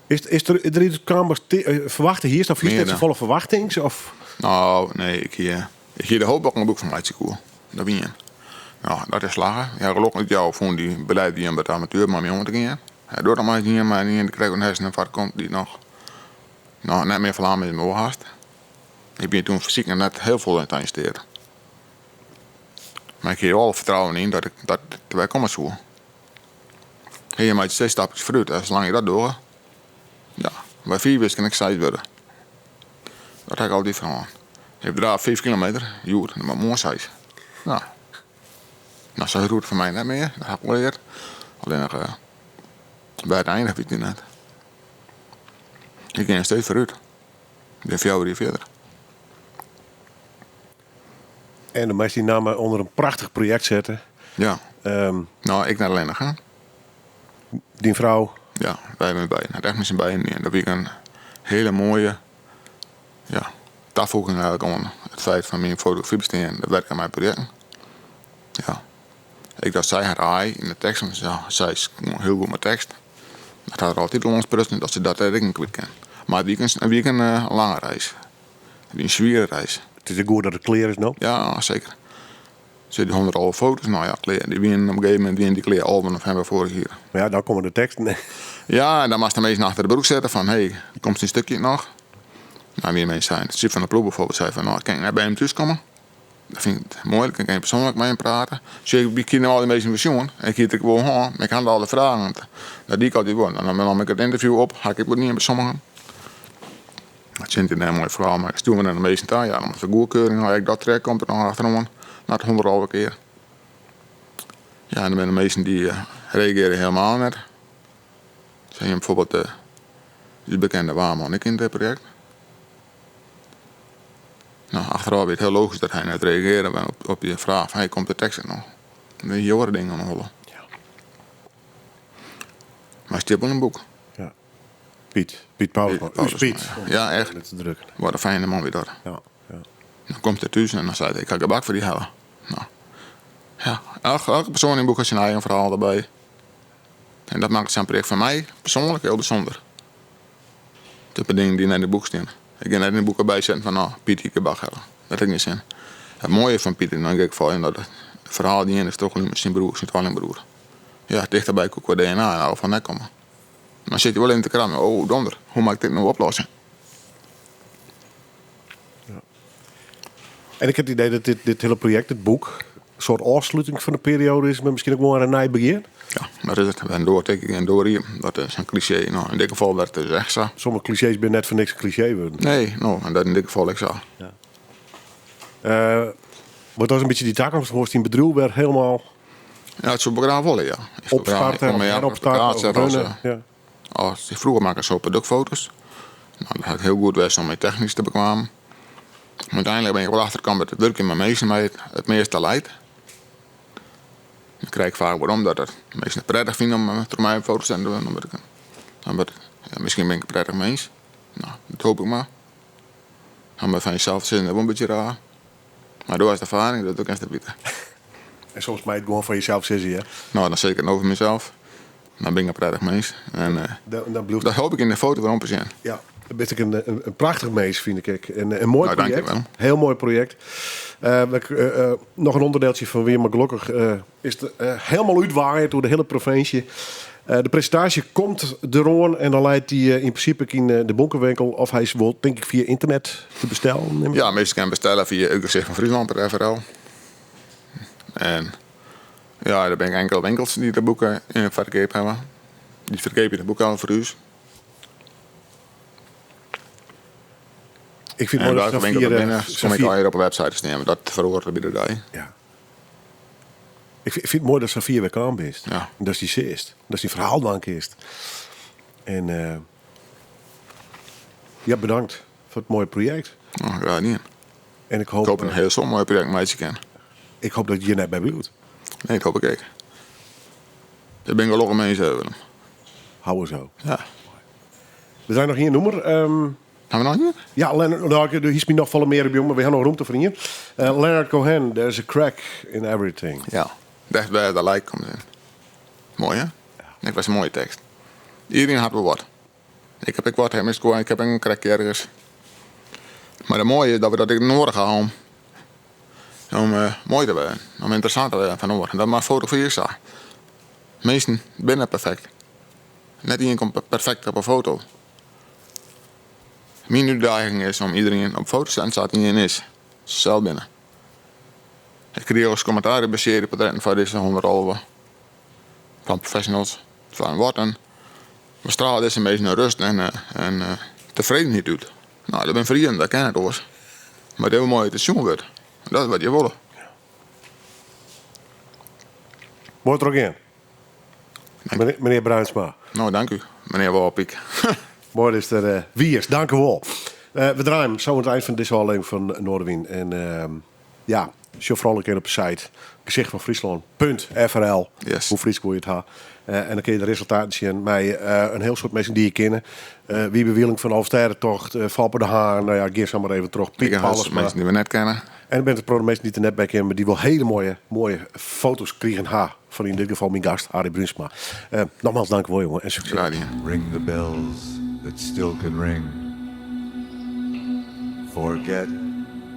Is, is der, der yts kaam watst ferwachte hiest of hiest net safolle ferwachtings? Of? No, nee, ik hie, ik hie de hoop dat ik in boek fan meitsje koe. Dat wie ien. No, dat is slagge. Ja, gelokkich útjouwer fûn dy beleid wie om dat amateur mei my oan te gean. Hy docht noch mar ien, mar ien dy't krekt in hersenynfarkt komt dy't noch, noch net mear ferlamme is, mar wol hast. Ik bin toen fysyk noch net hiel folle yn steat. Mar ik hie wol fertrouwen yn dat ik dat der wer komme soe. Hé, je meitsje steeds stapkes foarút en salang je dat dogge, ja, by fiif is kin ik seis wurde. Dat ha ik altyd fan hân. Ik draaf fiif kilometer, hjoed, dan moat moarn seis. No, no sa hurd hoecht it foar my net mear, dat ha ik wol leard. Allinnich wêr't it eindiget wit ik net. Ik gean steeds foarút. Ik bin fjouwer jier fierder. En dan meist dyn namme ûnder in prachtich projekt sette. Ja. No, ik net allinnich, hè. Dyn frou? Ja, wy mei beiden. Hat echt mei syn beiden dien. Dat wie in hiele moaie, ja, tafoeging eigentlik oan it feit fan myn fotografybestean, it werken mei projekten. Ja. Ik dacht, sy hat aai yn de tekst, want ja, sy is gewoan hiel goed mei tekst. Dat hat har altyd al oansprutsen dat se dat dêr ek yn kwyt kin. Mar it wie in, wie in lange reis. It wie in swiere reis. It is ek goed dat it klear is no? Ja, seker. Sit dy 111 foto's, no ja, klear. Dy wienen op in gegeven momint wienen dy klear, 11 novimber foarich jier. Mar ja, dan komme de teksten. Ja, en dan moatst de minsken achter de broek sette fan hé, komt dyn stikje noch? Nou, wie minsken seinen, Syb van der Ploeg bijvoorbeeld sei fan, no, kin ik net by him thús komme? Dat fyn ik moai, dan kin ik even persoanlik mei him prate. Sjoch, ik hie no al dy minsken wol sjoen en ik hie it ek wol hân, mar ik ha al de fragen, dat die ik altyd wol. Dan nam ik it ynterview op, ha ik ek wol dien by sommigen. Dat sint in moai ferhaal, mar ik stjoer my nei de minsken ta. Ja, dan moat de goedkeuring ha. Ek dat trajekt komt der noch achteroan, nei it 111 kear. Ja, en der binne minsken dy reagearje helemaal net. Sa hiene bijvoorbeeld de ús bekende waarman ek yn dit projekt. No, achterôf wie it hiel logysk dat hy net reagearre op, op dy fraach fan hey, komt de tekst ek noch? Dan hie oare dingen oan 'e holle. Ja. Mar it stiet wol yn it boek. Ja. Piet, Piet Paulusma. Ús Piet. Ja, echt. Net te druk. Wat in fijne man wie dat. Ja, ja. Dan komt hy thús en dan seit hy, ik ha gebak foar dy helle. No, ja, elke, elke persoan yn it boek hat syn eigen ferhaal derby. En dat makket sa'n projekt foar my persoanlik hiel bysûnder. Dat binne dingen dy't net yn it boek stean. Ik gean net yn it boek derby setten fan, no, Piet hie gebak helle. Dat hat gjin sin. It moaie fan Piet yn dit gefal is dat it ferhaal dien is troch syn broer, syn twallingbroer. Ja, tichterby koe kwa DNA yn elk gefal net komme. Dan sit je wol even te krammen. Oh, donder, hoe moat ik dit no oplosse? Ja. En ik ha it idee dat dit, dit hiele projekt, it boek, in soart ôfsluting fan de perioade is, mar miskien ek wol in nij begjin. Ja, dat is it. In doar ticht en doar iepen. Dat is in klisjee. No, yn dit gefal werkt it dus echt sa. Sommige klisjees binne net foar niks in klisjee wurden. Nee, no, en dat yn dit gefal ek sa. Ja. Uh, wat is in bytsje dy takomst? Wolst dyn bedriuw wer hielendal Ja, it soe ik graach wolle, ja. Opstarte, of heropstarte, of runne. Ja. As, froeger makke ik zo produktfoto's. No, dat hat hiel goed west om my technysk te bekwamen. Mar úteinlik bin ik wol achterkaam dat it wurkjen mei minsken my it measte leit. Dan krij ik faak werom dat it minsken it prettich fine om troch my foto's te dwaan. Omdat ik, omdat, ja, miskien bin ik in prettich mins. No, dat hoopje ik mar. Om fan jesels te sizzen is wol in bytsje raar. Mar do hast erfaring, dus do kinst it witte. En soms mei it gewoan fan jesels sizze, hear. No, dan sis ik it no foar mysels. Dan bin ik in prettich mins. En uh, dan bliuwt dat hoop ik yn de foto werom te sjen. Ja, dan bist ek in, in, in prachtich mins, fyn ik ek. In, in moai Nou, projekt. dankjewel. Hiel moai projekt. Uh, uh, noch in ûnderdieltsje fan Wie mar gelokkich is it hielendal útwaaid oer de hiele provinsje. De presintaasje komt deroan en dan leit dy yn prinsipe yn de boekewinkel. Of hy is wol, tink ik, fia ynternet te bestellen. Nim ik Ja, minsken kinne bestelle fia utgezichtvanfriesland.frl. En ja, der binne inkelde winkels dy't de boeken yn ferkeap hawwe. Dy ferkeapje de boeken al foar ús. Ik fyn En it moai welke dat winkel Safier, dat binne, kom ik Safier- allegear op de website te stean, want dat feroaret by de dei. Ja. Ik fyn it moai dat safier wer kaam bist. Ja. En datst dy sitst. Datst dyn ferhaal dwaan kinst. En eh, ja, bedankt foar it moaie projekt. No, graach dien. En ik hoop, Ik hoop in hiel soad moaie projekten meitsje kin. ik hoop dat it hjir net by bliuwt. Nee, dat hoop ik ek. Ik bin gelokkich minsken, Willem. Hou zo. Ja. We zijn noch ien nûmer. Ha we noch ien? Ja, Leonard, no, ik, der is my noch folle mear op jûn, mar we ha noch romte foar ien. Leonard Cohen, There's a Crack in Everything. Ja, that's where the light comes in. Moai, hè? Dat was in moaie tekst. Iderien hat wol wat. Ik ha ek wat, hè, ik ha in crack ergens. Mar it moaie is dat we dat ek noadich ha om moai te wêzen, om ynteressant te wêzen foar in oar. En dat mei fotografy ek sa. Minsken binne net perfekt. Net ien komt perfekt op 'e foto. Myn útdaging is om iderien op foto te setten sa't ien is, sels binne. Ik krige as kommentaar by searje portretten foar dizze 111 fan professionals fan wat in wat straalt dizze minsken in rust en en tefredenheid út. No, dat binne Friezen, dat kin net oars. Mar it is wol moai dat it sjoen wurdt. Dat is wat je wolle. Moai trochgean. Menear Bruinsma. No, dank u, menear Wâlpyk. Moai datst der eh, wiest. Dank u wol. Eh, we draaien zo oan it ein fan dizze ôflevering fan Noardewyn. En ehm, ja, sjoch foaral ek even op de site gezichtvanfriesland.frl. Yes. Hoe Frysk wolle je it ha? Eh, en dan kin je de resultaten sjen mei eh, in hiel soad minsken dy't je kinne. Eh Wiebe Wieling fan Alvestêdetocht, uh, Foppe de Haan, no ja, gean sa mar even troch. Piet Ik ha Paulusma. minsken dy't we net kenne. En der binne in protte minsken dy't der net by kinne, mar dy't wol hiele moaie, moaie foto's krigen ha. Fan yn dit gefal myn gast, Arie Bruinsma. Uh, nogmaals dank wol, jonge, en sukses. Graach dien. Ring the bells that still can ring. Forget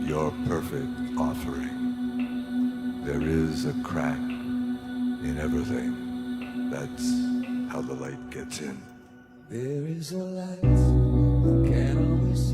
your perfect offering. There is a crack in everything. That's how the light gets in. There is a light I can't always see.